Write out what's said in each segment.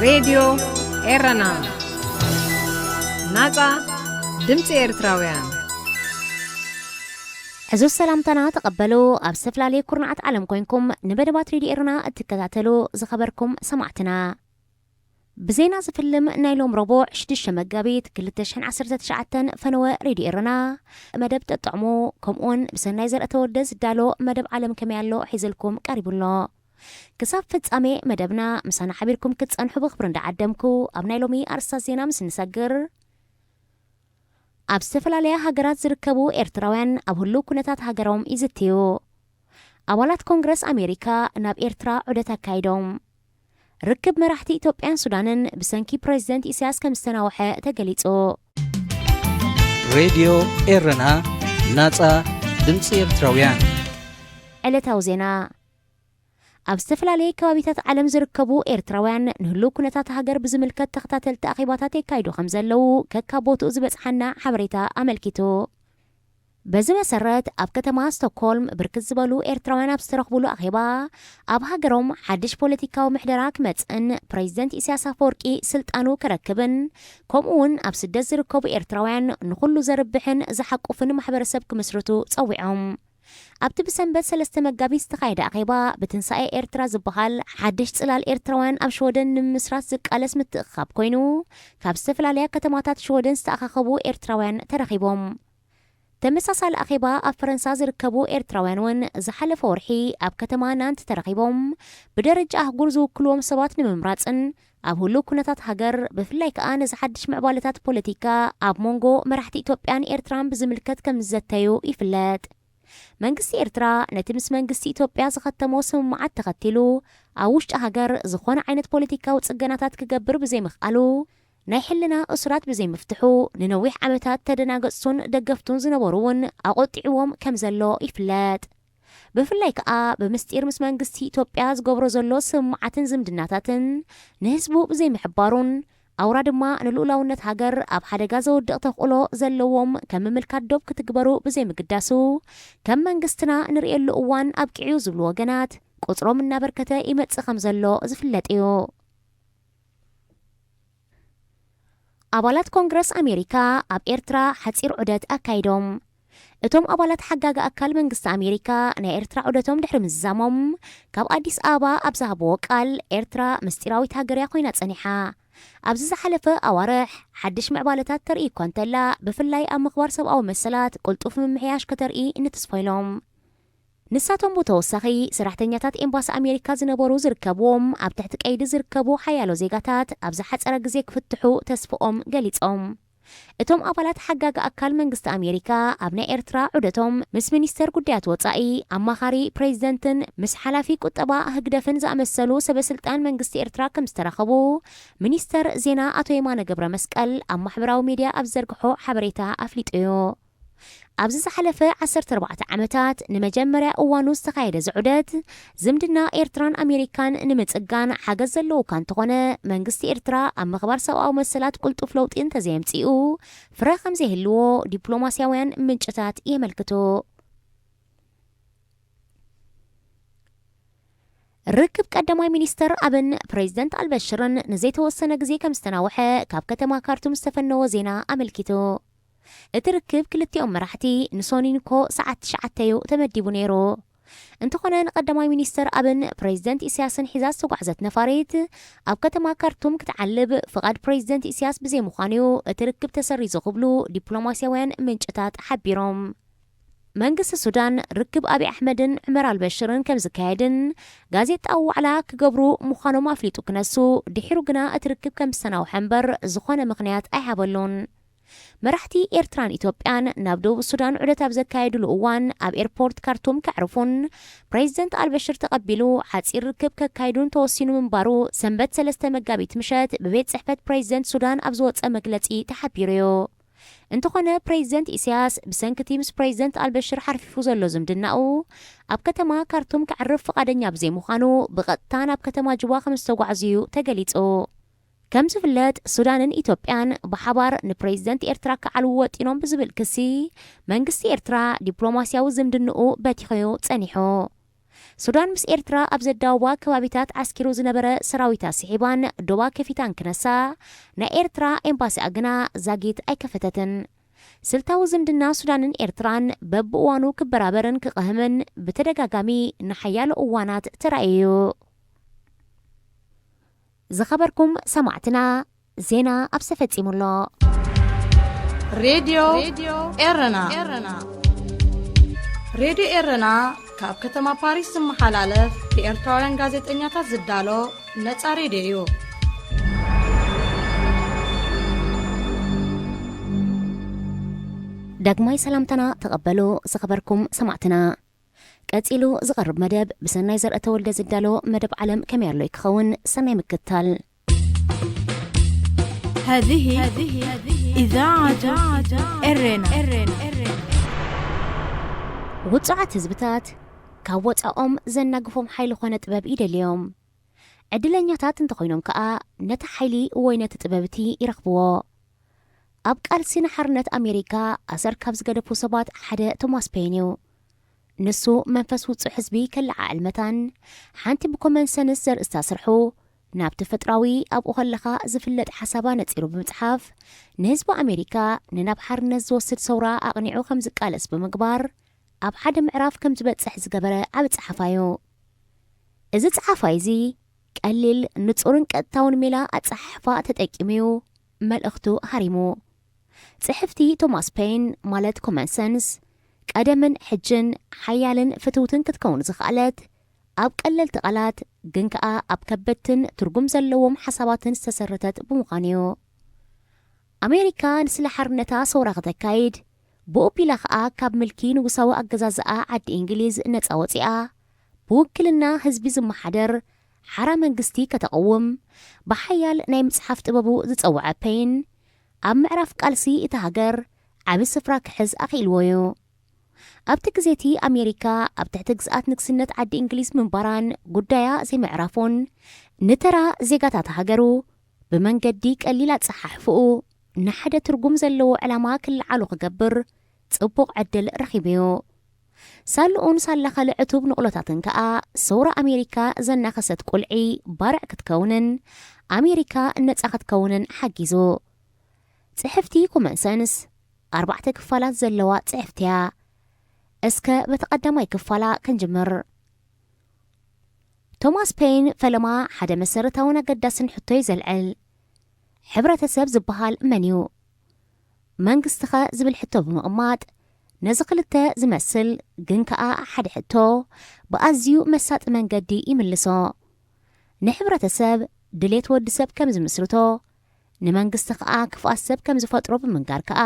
ሬድዮ ኤረና፣ ናጻ ድምጺ ኤርትራውያን። ሕዙ ሰላምታና ተቐበሉ። ኣብ ዝተፈላለየ ኩርናዓት ዓለም ኮይንኩም ንመደባት ሬድዮ ኤረና እትከታተሉ ዝኸበርኩም ሰማዕትና፣ ብዜና ዝፍልም ናይ ሎም ረቡዕ ሽዱሽተ መጋቢት ክልተ ሽሕን ዓሰርተ ትሽዓተን ፈነወ ሬድዮ ኤረና መደብ ጠጥዕሙ፣ ከምኡውን ብሰናይ ዘርአ ተወልደ ዝዳሎ መደብ ዓለም ከመይ ኣሎ ሒዝልኩም ቀሪቡ ኣሎ። ክሳብ ፍጻሜ መደብና ምሳና ሓቢርኩም ክትጸንሑ ብኽብሪ እንዳዓደምኩ፣ ኣብ ናይ ሎሚ ኣርእስታት ዜና ምስ እንሰግር፣ ኣብ ዝተፈላለያ ሃገራት ዝርከቡ ኤርትራውያን ኣብ ህሉው ኩነታት ሃገሮም ይዝትዩ። ኣባላት ኮንግረስ ኣሜሪካ ናብ ኤርትራ ዑደት ኣካይዶም። ርክብ መራሕቲ ኢትዮጵያን ሱዳንን ብሰንኪ ፕሬዚደንት ኢሳያስ ከም ዝተናውሐ ተገሊጹ። ሬድዮ ኤረና፣ ናጻ ድምጺ ኤርትራውያን። ዕለታዊ ዜና። ኣብ ዝተፈላለየ ከባቢታት ዓለም ዝርከቡ ኤርትራውያን ንህሉው ኩነታት ሃገር ብዝምልከት ተኸታተልቲ ኣኼባታት የካይዱ ከም ዘለዉ ከካብ ቦትኡ ዝበጽሓና ሓበሬታ ኣመልኪቱ። በዚ መሰረት፣ ኣብ ከተማ ስቶክሆልም ብርክት ዝበሉ ኤርትራውያን ኣብ ዝተረኽቡሉ ኣኼባ፣ ኣብ ሃገሮም ሓድሽ ፖለቲካዊ ምሕደራ ክመጽእን ፕሬዚደንት ኢሳያስ ኣፈወርቂ ስልጣኑ ክረክብን፣ ከምኡ እውን ኣብ ስደት ዝርከቡ ኤርትራውያን ንኹሉ ዘርብሕን ዝሓቁፍን ማሕበረሰብ ክምስርቱ ጸዊዖም። ኣብቲ ብሰንበት ሰለስተ መጋቢት ዝተኻየደ ኣኼባ፣ ብትንሳኤ ኤርትራ ዝበሃል ሓድሽ ጽላል ኤርትራውያን ኣብ ሽወደን ንምምስራት ዝቃለስ ምትእኽኻብ ኮይኑ፣ ካብ ዝተፈላለያ ከተማታት ሽወደን ዝተኣኻኸቡ ኤርትራውያን ተረኺቦም። ተመሳሳሊ ኣኼባ ኣብ ፈረንሳ ዝርከቡ ኤርትራውያን እውን ዝሓለፈ ወርሒ ኣብ ከተማ ናንት ተረኺቦም፣ ብደረጃ ኣህጉር ዝውክልዎም ሰባት ንምምራጽን ኣብ ህሉው ኩነታት ሃገር፣ ብፍላይ ከኣ ነዚ ሓድሽ ምዕባለታት ፖለቲካ ኣብ መንጎ መራሕቲ ኢትዮጵያን ኤርትራን ብዝምልከት ከም ዝዘተዩ ይፍለጥ። መንግስቲ ኤርትራ ነቲ ምስ መንግስቲ ኢትዮጵያ ዝኸተሞ ስምምዓት ተኸቲሉ፣ ኣብ ውሽጢ ሃገር ዝኾነ ዓይነት ፖለቲካዊ ጽገናታት ክገብር ብዘይምኽኣሉ፣ ናይ ሕልና እሱራት ብዘይምፍትሑ፣ ንነዊሕ ዓመታት ተደናገጽቱን ደገፍቱን ዝነበሩ እውን ኣቖጢዕዎም ከም ዘሎ ይፍለጥ። ብፍላይ ከኣ ብምስጢር ምስ መንግስቲ ኢትዮጵያ ዝገብሮ ዘሎ ስምምዓትን ዝምድናታትን ንህዝቡ ብዘይምሕባሩን፣ ኣውራ ድማ ንልኡላውነት ሃገር ኣብ ሓደጋ ዘውድቕ ተኽእሎ ዘለዎም ከም ምምልካት ዶብ ክትግበሩ ብዘይምግዳሱ፣ ከም መንግስትና ንርእየሉ እዋን ኣብቂዑ ዝብሉ ወገናት ቁጽሮም እናበርከተ ይመጽእ ከም ዘሎ ዝፍለጥ እዩ። ኣባላት ኮንግረስ ኣሜሪካ ኣብ ኤርትራ ሓጺር ዑደት ኣካይዶም። እቶም ኣባላት ሓጋጊ ኣካል መንግስቲ ኣሜሪካ ናይ ኤርትራ ዑደቶም ድሕሪ ምዝዛሞም፣ ካብ ኣዲስ ኣበባ ኣብ ዝሃብዎ ቃል፣ ኤርትራ ምስጢራዊት ሃገር እያ ኮይና ጸኒሓ። ኣብዚ ዝሓለፈ ኣዋርሕ ሓድሽ ምዕባለታት ተርኢ እኳ እንተላ፣ ብፍላይ ኣብ ምኽባር ሰብኣዊ መሰላት ቅልጡፍ ምምሕያሽ ከተርኢ ንትስፎ ኢሎም። ንሳቶም ብተወሳኺ፣ ሰራሕተኛታት ኤምባሲ ኣሜሪካ ዝነበሩ ዝርከብዎም፣ ኣብ ትሕቲ ቀይዲ ዝርከቡ ሓያሎ ዜጋታት ኣብ ዝሓጸረ ግዜ ክፍትሑ ተስፍኦም ገሊጾም። እቶም ኣባላት ሓጋጊ ኣካል መንግስቲ ኣሜሪካ ኣብ ናይ ኤርትራ ዑደቶም፣ ምስ ሚኒስተር ጉዳያት ወጻኢ፣ ኣማኻሪ ፕሬዚደንትን ምስ ሓላፊ ቁጠባ ህግደፍን ዝኣመሰሉ ሰበ ስልጣን መንግስቲ ኤርትራ ከም ዝተራኸቡ፣ ሚኒስተር ዜና ኣቶ የማነ ገብረ መስቀል ኣብ ማሕበራዊ ሚድያ ኣብ ዝዘርግሖ ሓበሬታ ኣፍሊጡ እዩ። ኣብዚ ዝሓለፈ ዓሰርተ ኣርባዕተ ዓመታት ንመጀመርያ እዋኑ ዝተኻየደ እዚ ዑደት፣ ዝምድና ኤርትራን ኣሜሪካን ንምጽጋን ሓገዝ ዘለዎ እኳ እንተኾነ፣ መንግስቲ ኤርትራ ኣብ ምኽባር ሰብኣዊ መሰላት ቅልጡፍ ለውጢ እንተዘየምጺኡ፣ ፍረ ከም ዘይህልዎ ዲፕሎማስያውያን ምንጭታት የመልክቱ። ርክብ ቀዳማይ ሚኒስተር ኣብን ፕሬዚደንት ኣልበሽርን ንዘይተወሰነ ግዜ ከም ዝተናውሐ ካብ ከተማ ካርቱም ዝተፈነወ ዜና ኣመልኪቱ። እቲ ርክብ ክልቲኦም መራሕቲ ንሶኒንኮ ሰዓት ትሽዓተ እዩ ተመዲቡ ነይሩ። እንተኾነ፣ ንቀዳማይ ሚኒስተር ኣብን ፕሬዚደንት ኢሳያስን ሒዛ ዝተጓዕዘት ነፋሪት ኣብ ከተማ ካርቱም ክትዓልብ ፍቓድ ፕሬዚደንት ኢሳያስ ብዘይምዃኑ'ዩ እቲ ርክብ ተሰሪዙ ክብሉ ዲፕሎማስያውያን ምንጭታት ሓቢሮም። መንግስቲ ሱዳን ርክብ ኣብይ ኣሕመድን ዑመር ኣልበሽርን ከም ዝካየድን ጋዜጣዊ ዋዕላ ክገብሩ ምዃኖም ኣፍሊጡ ክነሱ፣ ድሒሩ ግና እቲ ርክብ ከም ዝተናውሐ እምበር ዝኾነ ምኽንያት ኣይሃበሉን። መራሕቲ ኤርትራን ኢትዮጵያን ናብ ደቡብ ሱዳን ዑደት ኣብ ዘካየዱሉ እዋን ኣብ ኤርፖርት ካርቱም ከዕርፉን ፕሬዚደንት ኣልበሽር ተቐቢሉ ሓጺር ርክብ ከካይዱን ተወሲኑ ምንባሩ ሰንበት ሰለስተ መጋቢት ምሸት ብቤት ጽሕፈት ፕሬዚደንት ሱዳን ኣብ ዝወጸ መግለጺ ተሓቢሩ እዩ። እንተኾነ ፕሬዚደንት ኢሳያስ ብሰንክቲ ምስ ፕሬዚደንት ኣልበሽር ሓርፊፉ ዘሎ ዝምድናኡ ኣብ ከተማ ካርቱም ከዕርፍ ፍቓደኛ ብዘይምዃኑ ብቐጥታ ናብ ከተማ ጁባ ከም ዝተጓዕዙ እዩ ተገሊጹ። ከም ዝፍለጥ ሱዳንን ኢትዮጵያን ብሓባር ንፕሬዚደንት ኤርትራ ክዓልዉ ወጢኖም ብዝብል ክሲ መንግስቲ ኤርትራ ዲፕሎማስያዊ ዝምድንኡ በቲኹ እዩ ጸኒሑ። ሱዳን ምስ ኤርትራ ኣብ ዘዳውባ ከባቢታት ዓስኪሩ ዝነበረ ሰራዊታ ስሒባን ዶባ ከፊታን ክነሳ፣ ናይ ኤርትራ ኤምባሲኣ ግና ዛጊት ኣይከፈተትን። ስልታዊ ዝምድና ሱዳንን ኤርትራን በብእዋኑ ክበራበርን ክቐህምን ብተደጋጋሚ ንሓያሎ እዋናት ተራእዩ እዩ። ዝኸበርኩም ሰማዕትና፣ ዜና ኣብሰ ፈጺሙ ኣሎ። ሬድዮ ኤረና። ሬድዮ ኤረና ካብ ከተማ ፓሪስ ዝመሓላለፍ ብኤርትራውያን ጋዜጠኛታት ዝዳሎ ነጻ ሬድዮ እዩ። ዳግማይ ሰላምታና ተቐበሉ ዝኸበርኩም ሰማዕትና። ቀጺሉ ዝቐርብ መደብ ብሰናይ ዘርአ ተወልደ ዝዳሎ መደብ ዓለም ከመይ ኣሎ ክኸውን። ሰናይ ምክትታል። هذه إذاعة إرينا. ውጹዓት ህዝብታት ካብ ወጻኦም ዘናግፎም ሓይሊ ኾነ ጥበብ ይደልዮም። ዕድለኛታት እንተኾይኖም ከኣ ነቲ ሓይሊ ወይ ነቲ ጥበብ እቲ ይረኽብዎ። ኣብ ቃልሲ ንሓርነት ኣሜሪካ ኣሰር ካብ ዝገደፉ ሰባት ሓደ ቶማስ ፔን እዩ። ንሱ መንፈስ ውጹዕ ህዝቢ ከለዓዕል መታን ሓንቲ ብኮመን ሰንስ ዘርእስታ ስርሑ ናብ ተፈጥራዊ ኣብኡ ከለኻ ዝፍለጥ ሓሳባ ነጺሩ ብምጽሓፍ ንህዝቢ ኣሜሪካ ንናብ ሓርነት ዝወስድ ሰውራ ኣቕኒዑ ከም ዝቃለስ ብምግባር ኣብ ሓደ ምዕራፍ ከም ዝበጽሕ ዝገበረ ዓቢ ጸሓፋይ እዩ። እዚ ጸሓፋይ እዚ ቀሊል፣ ንጹርን ቀጥታውን ሜላ ኣጸሓሕፋ ተጠቂሙ እዩ መልእኽቱ ሃሪሙ። ጽሕፍቲ ቶማስ ፔን ማለት ኮመን ሰንስ ቀደምን ሕጅን ሓያልን ፍትውትን ክትከውን ዝኸኣለት ኣብ ቀለልቲ ቃላት ግን ከኣ ኣብ ከበድትን ትርጉም ዘለዎም ሓሳባትን ዝተሰረተት ብምዃኑ እዩ። ኣሜሪካ ንስለ ሓርነታ ሰውራ ከተካይድ ብኡ ቢላ ከኣ ካብ ምልኪ ንጉሳዊ ኣገዛዝኣ ዓዲ እንግሊዝ ነጻ ወጺኣ ብውክልና ህዝቢ ዝመሓደር ሓራ መንግስቲ ከተቐውም ብሓያል ናይ ምጽሓፍ ጥበቡ ዝጸውዐ ፔን ኣብ ምዕራፍ ቃልሲ እታ ሃገር ዓቢ ስፍራ ክሕዝ ኣኽኢልዎ እዩ። ኣብቲ ግዜ እቲ ኣሜሪካ ኣብ ትሕቲ ግዝኣት ንግስነት ዓዲ እንግሊዝ ምንባራን ጉዳያ ዘይምዕራፉን ንተራ ዜጋታት ሃገሩ ብመንገዲ ቀሊል ኣጸሓሕፍኡ ንሓደ ትርጉም ዘለዎ ዕላማ ክለዓሉ ክገብር ጽቡቕ ዕድል ረኺቡ እዩ። ሳልኡን ሳላ ካልእ ዕቱብ ንቕሎታትን ከኣ ሰውራ ኣሜሪካ ዘናኸሰት ቁልዒ ባርዕ ክትከውንን ኣሜሪካ ነጻ ክትከውንን ሓጊዙ። ጽሕፍቲ ኮመን ሰንስ ኣርባዕተ ክፋላት ዘለዋ ጽሕፍቲ እያ። እስከ በቲ ቀዳማይ ክፋላ ክንጅምር። ቶማስ ፔን ፈለማ ሓደ መሰረታውን ኣገዳስን ሕቶ እዩ ዘልዕል። ሕብረተሰብ ዝበሃል መን እዩ? መንግስቲ ኸ ዝብል ሕቶ ብምቕማጥ ነዚ ክልተ ዝመስል ግን ከኣ ሓደ ሕቶ ብኣዝዩ መሳጢ መንገዲ ይምልሶ። ንሕብረተሰብ ድሌት ወዲ ሰብ ከም ዝምስርቶ ንመንግስቲ ከኣ ክፍኣት ሰብ ከም ዝፈጥሮ ብምንጋር ከኣ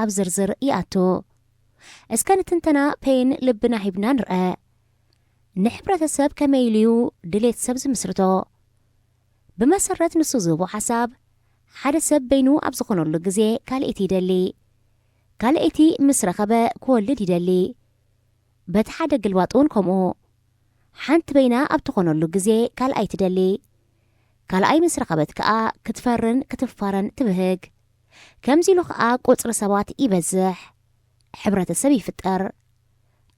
ኣብ ዝርዝር ይኣቱ። እስከ ንትንተና ፔን ልብና ሂብና ንርአ። ንሕብረተሰብ ከመይ ኢሉ እዩ ድሌት ሰብ ዝምስርቶ? ብመሰረት ንሱ ዝህቦ ሓሳብ ሓደ ሰብ በይኑ ኣብ ዝኾነሉ ግዜ ካልኣይቲ ይደሊ። ካልኣይቲ ምስ ረኸበ ክወልድ ይደሊ። በቲ ሓደ ግልባጥ እውን ከምኡ። ሓንቲ በይና ኣብ ትኾነሉ ግዜ ካልኣይ ትደሊ። ካልኣይ ምስ ረኸበት ከኣ ክትፈርን ክትፋረን ትብህግ። ከምዚ ኢሉ ከኣ ቁጽሪ ሰባት ይበዝሕ። ሕብረተሰብ ይፍጠር።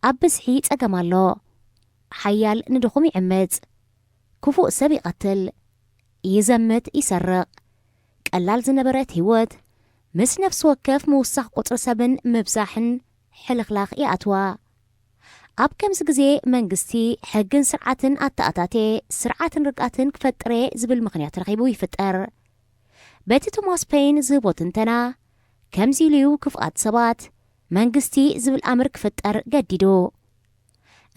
ኣብ ብዝሒ ጸገም ኣሎ። ሓያል ንድኹም ይዕምጽ። ክፉእ ሰብ ይቐትል። ይዘምት፣ ይሰርቕ። ቀላል ዝነበረት ህይወት ምስ ነፍሲ ወከፍ ምውሳኽ ቁጽሪ ሰብን ምብዛሕን ሕልኽላኽ ይኣትዋ። ኣብ ከምዚ ግዜ መንግስቲ ሕግን ስርዓትን ኣተኣታቴ ስርዓትን ርግኣትን ክፈጥረ ዝብል ምኽንያት ረኺቡ ይፍጠር። በቲ ቶማስ ፔን ዝህቦ ትንተና ከምዚ ኢሉ እዩ ክፍኣት ሰባት መንግስቲ ዝብል ኣምር ክፍጠር ገዲዱ።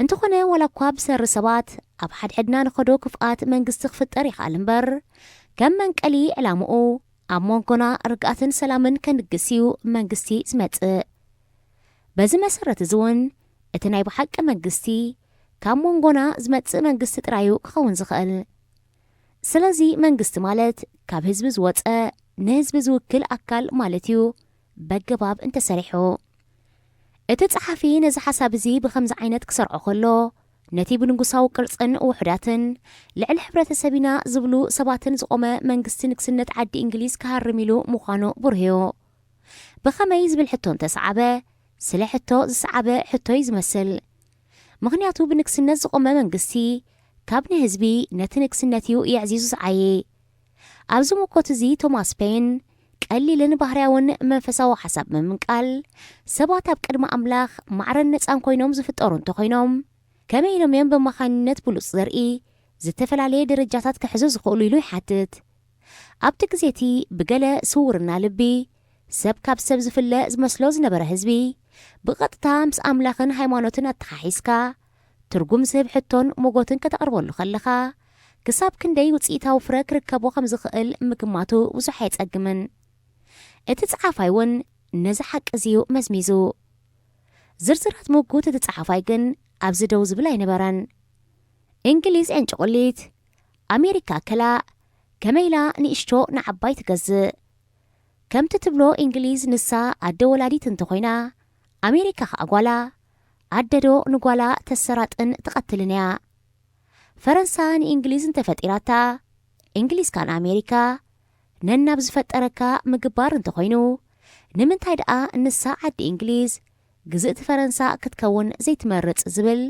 እንተኾነ ዋላ እኳ ብሰሪ ሰባት ኣብ ሓድሕድና ንኸዶ ክፍኣት መንግስቲ ክፍጠር ይኽኣል እምበር ከም መንቀሊ ዕላምኡ ኣብ መንጎና ርግኣትን ሰላምን ከንግስ እዩ መንግስቲ ዝመጽእ። በዚ መሰረት እዚ እውን እቲ ናይ ብሓቂ መንግስቲ ካብ መንጎና ዝመጽእ መንግስቲ ጥራዩ ክኸውን ዝኽእል። ስለዚ መንግስቲ ማለት ካብ ህዝቢ ዝወጸ ንህዝቢ ዝውክል ኣካል ማለት እዩ በገባብ እንተሰሪሑ። እቲ ጸሓፊ ነዚ ሓሳብ እዚ ብኸምዚ ዓይነት ክሰርዖ ከሎ ነቲ ብንጉሳዊ ቅርጽን ውሑዳትን ልዕሊ ሕብረተሰብ ኢና ዝብሉ ሰባትን ዝቖመ መንግስቲ ንግስነት ዓዲ እንግሊዝ ክሃርም ኢሉ ምዃኑ ብሩህ እዩ። ብኸመይ ዝብል ሕቶ እንተሰዓበ ስለ ሕቶ ዝሰዓበ ሕቶ እዩ ዝመስል። ምኽንያቱ ብንግስነት ዝቖመ መንግስቲ ካብ ንህዝቢ ነቲ ንግስነት እዩ የዕዚዙ ዝዓየ። ኣብዚ ምኮት እዚ ቶማስ ፔን ቀሊልን ባህርያውን መንፈሳዊ ሓሳብ ብምንቃል፣ ሰባት ኣብ ቅድሚ ኣምላኽ ማዕረን ነጻን ኮይኖም ዝፍጠሩ እንተኾይኖም፣ ከመይ ኢሎም እዮም ብመኻንነት ብሉጽ ዘርኢ ዝተፈላለየ ደረጃታት ክሕዙ ዝኽእሉ ኢሉ ይሓትት። ኣብቲ ግዜ እቲ ብገለ ስውርና ልቢ ሰብ ካብ ሰብ ዝፍለ ዝመስሎ ዝነበረ ህዝቢ፣ ብቐጥታ ምስ ኣምላኽን ሃይማኖትን ኣተሓሒዝካ ትርጉም ዝህብ ሕቶን ሞጎትን ከተቕርበሉ ከለኻ፣ ክሳብ ክንደይ ውጽኢታዊ ፍረ ክርከቦ ከም ዝኽእል ምግማቱ ብዙሕ ኣየጸግምን። እቲ ጸሓፋይ እውን ነዚ ሓቂ እዚ እዩ መዝሚዙ። ዝርዝራት ምጉት እቲ ጸሓፋይ ግን ኣብዚ ደው ዝብል ኣይነበረን። እንግሊዝ ዕንጭቑሊት፣ ኣሜሪካ ከላእ፣ ከመይ ኢላ ንእሽቶ ንዓባይ ትገዝእ? ከምቲ ትብሎ እንግሊዝ ንሳ ኣደ ወላዲት እንተኾይና፣ ኣሜሪካ ኸኣ ጓላ፣ ኣደዶ ንጓላ ተሰራጥን ትቐትልን እያ። ፈረንሳ ንእንግሊዝ እንተፈጢራታ፣ እንግሊዝ ከኣ ንኣሜሪካ ነናብ ዝፈጠረካ ምግባር እንተኾይኑ፣ ንምንታይ ደኣ ንሳ ዓዲ እንግሊዝ ግዝእቲ ፈረንሳ ክትከውን ዘይትመርጽ ዝብል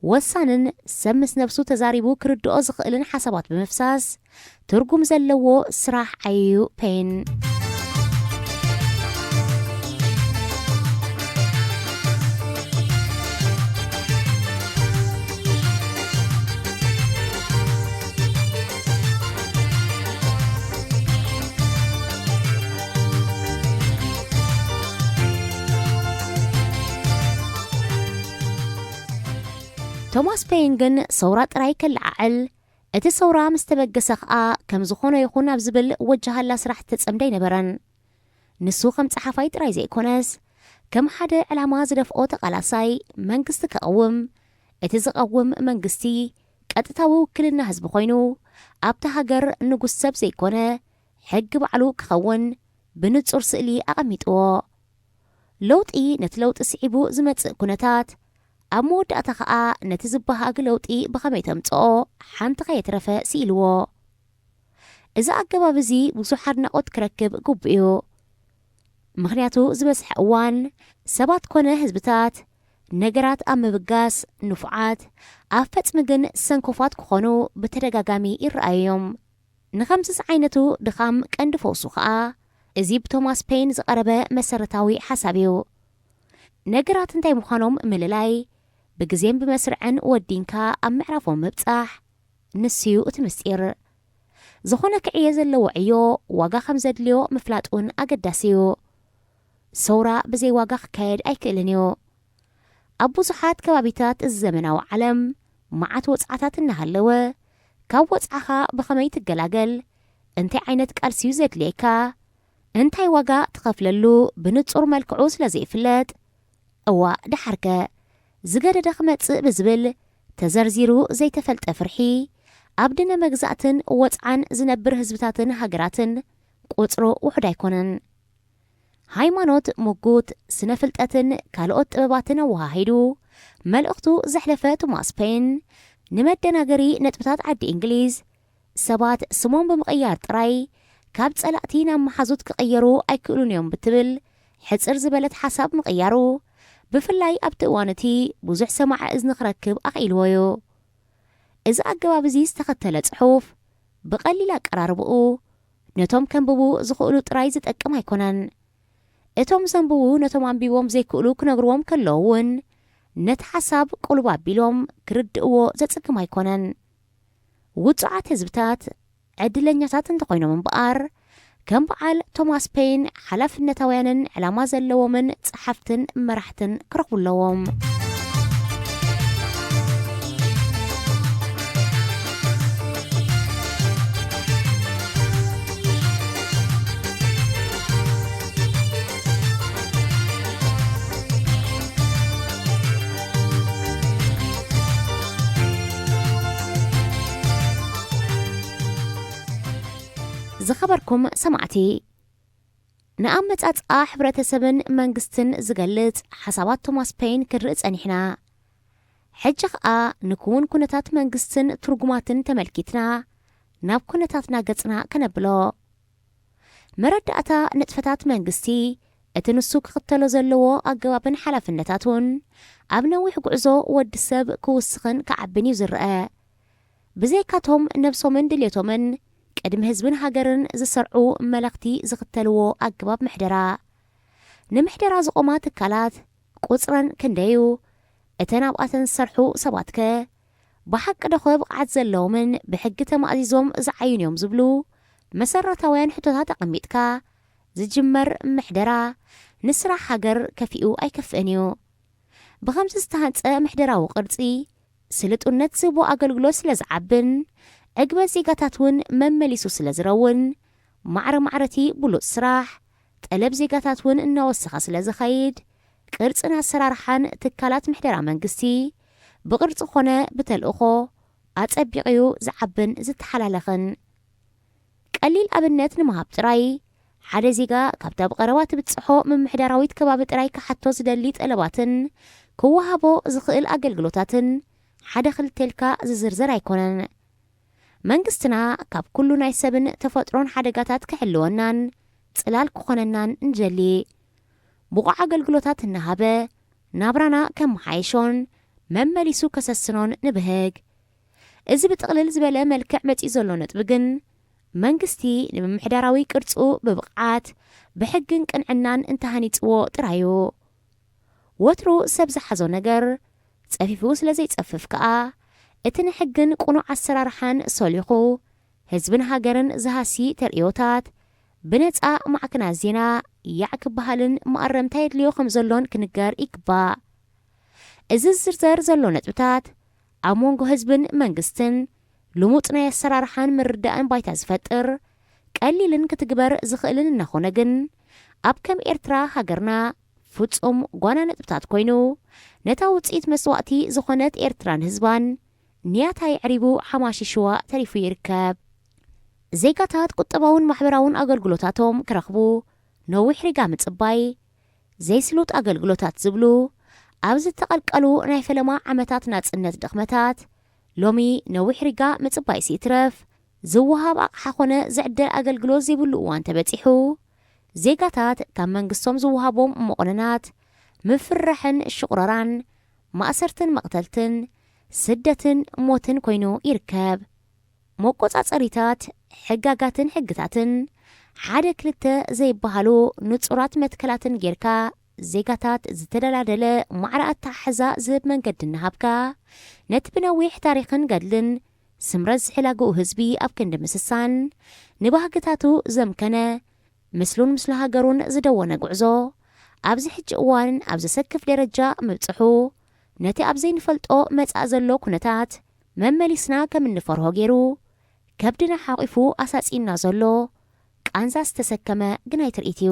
ወሳንን ሰብ ምስ ነብሱ ተዛሪቡ ክርድኦ ዝኽእልን ሓሳባት ብምፍሳስ ትርጉም ዘለዎ ስራሕ ዓየዩ ፔን። ቶማስ ፔን ግን ሰውራ ጥራይ ከለዓዕል፣ እቲ ሰውራ ምስ ተበገሰ ኸኣ ከም ዝኾነ ይኹን ኣብ ዝብል ወጃሃላ ስራሕ ዝተጸምደ ኣይነበረን። ንሱ ከም ጸሓፋይ ጥራይ ዘይኮነስ፣ ከም ሓደ ዕላማ ዝደፍኦ ተቓላሳይ መንግስቲ ክቐውም፣ እቲ ዝቐውም መንግስቲ ቀጥታዊ ውክልና ህዝቢ ኮይኑ፣ ኣብታ ሃገር ንጉስ ሰብ ዘይኮነ ሕጊ ባዕሉ ክኸውን ብንጹር ስእሊ ኣቐሚጥዎ። ለውጢ ነቲ ለውጢ ስዒቡ ዝመጽእ ኩነታት፣ ኣብ መወዳእታ ኸኣ ነቲ ዝበሃግ ለውጢ ብኸመይ ተምጽኦ ሓንቲ ከየትረፈ ስኢልዎ። እዚ ኣገባብ እዚ ብዙሕ ኣድናቖት ክረክብ ግቡእ እዩ። ምኽንያቱ ዝበዝሐ እዋን ሰባት ኮነ ህዝብታት ነገራት ኣብ ምብጋስ ንፉዓት፣ ኣብ ፈጽሚ ግን ሰንኮፋት ክኾኑ ብተደጋጋሚ ይረኣዩ እዮም። ንኸምዚ ዝዓይነቱ ድኻም ቀንዲ ፈውሱ ኸኣ እዚ ብቶማስ ፔን ዝቐረበ መሰረታዊ ሓሳብ እዩ። ነገራት እንታይ ምዃኖም ምልላይ፣ ብግዜን ብመስርዕን ወዲንካ ኣብ ምዕራፎም ምብጻሕ፣ ንሱ እዩ እቲ ምስጢር። ዝኾነ ክዕየ ዘለዎ ዕዮ ዋጋ ከም ዘድልዮ ምፍላጥ እውን ኣገዳሲ እዩ። ሰውራ ብዘይ ዋጋ ክካየድ ኣይክእልን እዩ። ኣብ ብዙሓት ከባቢታት እዚ ዘመናዊ ዓለም መዓት ወጽዓታት እናሃለወ፣ ካብ ወጽዓኻ ብኸመይ ትገላገል፣ እንታይ ዓይነት ቃልሲ እዩ ዘድልየካ፣ እንታይ ዋጋ ትኸፍለሉ ብንጹር መልክዑ ስለ ዘይፍለጥ፣ እዋ ደሓርከ ዝገደደ ክመጽእ ብዝብል ተዘርዚሩ ዘይተፈልጠ ፍርሒ፣ ኣብ ድነ መግዛእትን ወጽዓን ዝነብር ህዝብታትን ሃገራትን ቁጽሩ ውሑድ ኣይኮነን። ሃይማኖት፣ ምጉት፣ ስነ ፍልጠትን ካልኦት ጥበባትን ኣወሃሂዱ መልእኽቱ ዘሕለፈ ቶማስ ፔን፣ ንመደናገሪ ነጥብታት ዓዲ እንግሊዝ፣ ሰባት ስሞም ብምቕያር ጥራይ ካብ ጸላእቲ ናብ መሓዙት ክቕየሩ ኣይክእሉን እዮም ብትብል ሕጽር ዝበለት ሓሳብ ምቕያሩ፣ ብፍላይ ኣብቲ እዋን እቲ ብዙሕ ሰማዒ እዝኒ ክረክብ ኣኽኢልዎ እዩ። እዚ ኣገባብ እዚ ዝተኸተለ ጽሑፍ፣ ብቐሊል ኣቀራርባኡ፣ ነቶም ከንብቡ ዝኽእሉ ጥራይ ዝጠቅም ኣይኮነን። እቶም ዘንብቡ ነቶም ኣንቢቦም ዘይክእሉ ክነግርዎም ከለዉ እውን፣ ነቲ ሓሳብ ቅሉብ ኣቢሎም ክርድእዎ ዘጽግም ኣይኮነን። ውጹዓት ህዝብታት ዕድለኛታት እንተኾይኖም እምበኣር፣ ከም በዓል ቶማስ ፔን ሓላፍነታውያንን ዕላማ ዘለዎምን ጸሓፍትን መራሕትን ክረኽቡ ኣለዎም። ዝኸበርኩም ሰማዕቲ፣ ንኣመጻጽኣ ሕብረተሰብን መንግስትን ዝገልጽ ሓሳባት ቶማስ ፔን ክንርኢ ጸኒሕና። ሕጂ ኸኣ ንክውን ኩነታት መንግስትን ትርጉማትን ተመልኪትና ናብ ኩነታትና ገጽና ከነብሎ። መረዳእታ ንጥፈታት መንግስቲ እቲ ንሱ ክኽተሎ ዘለዎ ኣገባብን ሓላፍነታቱን ኣብ ነዊሕ ጉዕዞ ወዲ ሰብ ክውስኽን ክዓብን እዩ ዝረአ። ብዘይካቶም ነብሶምን ድልየቶምን ቅድሚ ህዝብን ሃገርን ዝሰርዑ መለኽቲ ዝኽተልዎ ኣገባብ ምሕደራ። ንምሕደራ ዝቖማ ትካላት ቁጽረን ክንደዩ፣ እተን ኣብኣተን ዝሰርሑ ሰባትከ ብሓቂ ዶኸ ብቕዓት ዘለዎምን ብሕጊ ተማእዚዞም ዝዓዩን እዮም ዝብሉ መሰረታውያን ሕቶታት ኣቐሚጥካ ዝጅመር ምሕደራ ንስራሕ ሃገር ከፊኡ ኣይከፍእን እዩ። ብኸምዚ ዝተሃንጸ ምሕደራዊ ቅርጺ ስልጡነት ዝህቦ ኣገልግሎት ስለ ዝዓብን ዕግበት ዜጋታት እውን መመሊሱ ስለ ዝረውን ማዕረ ማዕረቲ ብሉጽ ስራሕ ጠለብ ዜጋታት እውን እናወሰኸ ስለ ዝኸይድ ቅርጽን ኣሰራርሓን ትካላት ምሕደራ መንግስቲ ብቕርጺ ኮነ ብተልእኾ ኣጸቢቑ እዩ ዝዓብን ዝተሓላለኽን። ቀሊል ኣብነት ንምሃብ ጥራይ፣ ሓደ ዜጋ ካብታ ብቐረባ ትብጽሖ ምምሕዳራዊት ከባቢ ጥራይ ክሓቶ ዝደሊ ጠለባትን ክወሃቦ ዝኽእል ኣገልግሎታትን ሓደ ክልተ ኢልካ ዝዝርዘር ኣይኮነን። መንግስትና ካብ ኩሉ ናይ ሰብን ተፈጥሮን ሓደጋታት ክሕልወናን ጽላል ክኾነናን ንደሊ። ብቑዕ ኣገልግሎታት እናሃበ ናብራና ከመሓየሾን መመሊሱ ከሰስኖን ንብህግ። እዚ ብጥቕልል ዝበለ መልክዕ መጺኡ ዘሎ ነጥቢ ግን መንግስቲ ንምምሕዳራዊ ቅርጹ ብብቕዓት ብሕግን ቅንዕናን እንተሃኒጽዎ ጥራዩ። ወትሩ ሰብ ዝሓዞ ነገር ጸፊፉ ስለ ዘይጸፍፍ ከኣ እቲ ንሕግን ቅኑዕ ኣሰራርሓን ሶሊኹ ህዝብን ሃገርን ዝሃሲ ተርእዮታት ብነጻ ማዕከናት ዜና ያዕ ክበሃልን መኣረምታ የድልዮ ከም ዘሎን ክንገር ይግባእ። እዚ ዝዝርዘር ዘሎ ነጥብታት ኣብ መንጎ ህዝብን መንግስትን ልሙጽ ናይ ኣሰራርሓን ምርዳእን ባይታ ዝፈጥር ቀሊልን ክትግበር ዝኽእልን እናኾነ ግን ኣብ ከም ኤርትራ ሃገርና ፍጹም ጓና ነጥብታት ኮይኑ ነታ ውጽኢት መስዋእቲ ዝኾነት ኤርትራን ህዝባን ንያታ የዕሪቡ ሓማሺሽዋ ተሪፉ ይርከብ። ዜጋታት ቁጠባውን ማሕበራውን ኣገልግሎታቶም ክረኽቡ ነዊሕ ሪጋ ምጽባይ ዘይስሉጥ ኣገልግሎታት ዝብሉ ኣብ ዝተቐልቀሉ ናይ ፈለማ ዓመታት ናጽነት ድኽመታት ሎሚ ነዊሕ ሪጋ ምጽባይ ሲትረፍ ዝወሃብ ኣቕሓ ኾነ ዝዕደል ኣገልግሎት ዘይብሉ እዋን ተበጺሑ ዜጋታት ካብ መንግስቶም ዝወሃቦም መቑነናት ምፍርራሕን ሽቑረራን ማእሰርትን መቕተልትን ስደትን ሞትን ኮይኑ ይርከብ። መቆጻጸሪታት ሕጋጋትን ሕግታትን ሓደ ክልተ ዘይበሃሉ ንጹራት መትከላትን ጌርካ ዜጋታት ዝተደላደለ ማዕረ ኣተሓሕዛ ዝህብ መንገዲ እናሃብካ ነቲ ብነዊሕ ታሪኽን ገድልን ስምረት ዝሕላግኡ ህዝቢ ኣብ ክንዲ ምስሳን ንባህግታቱ ዘምከነ ምስሉን ምስሉ ሃገሩን ዝደወነ ጉዕዞ ኣብዚ ሕጂ እዋን ኣብ ዘሰክፍ ደረጃ ምብጽሑ ነቲ ኣብ ዘይንፈልጦ መጻእ ዘሎ ኩነታት መመሊስና ከም እንፈርሆ ገይሩ ከብድና ሓቒፉ ኣሳጺና ዘሎ ቃንዛ ዝተሰከመ ግናይ ትርኢት እዩ።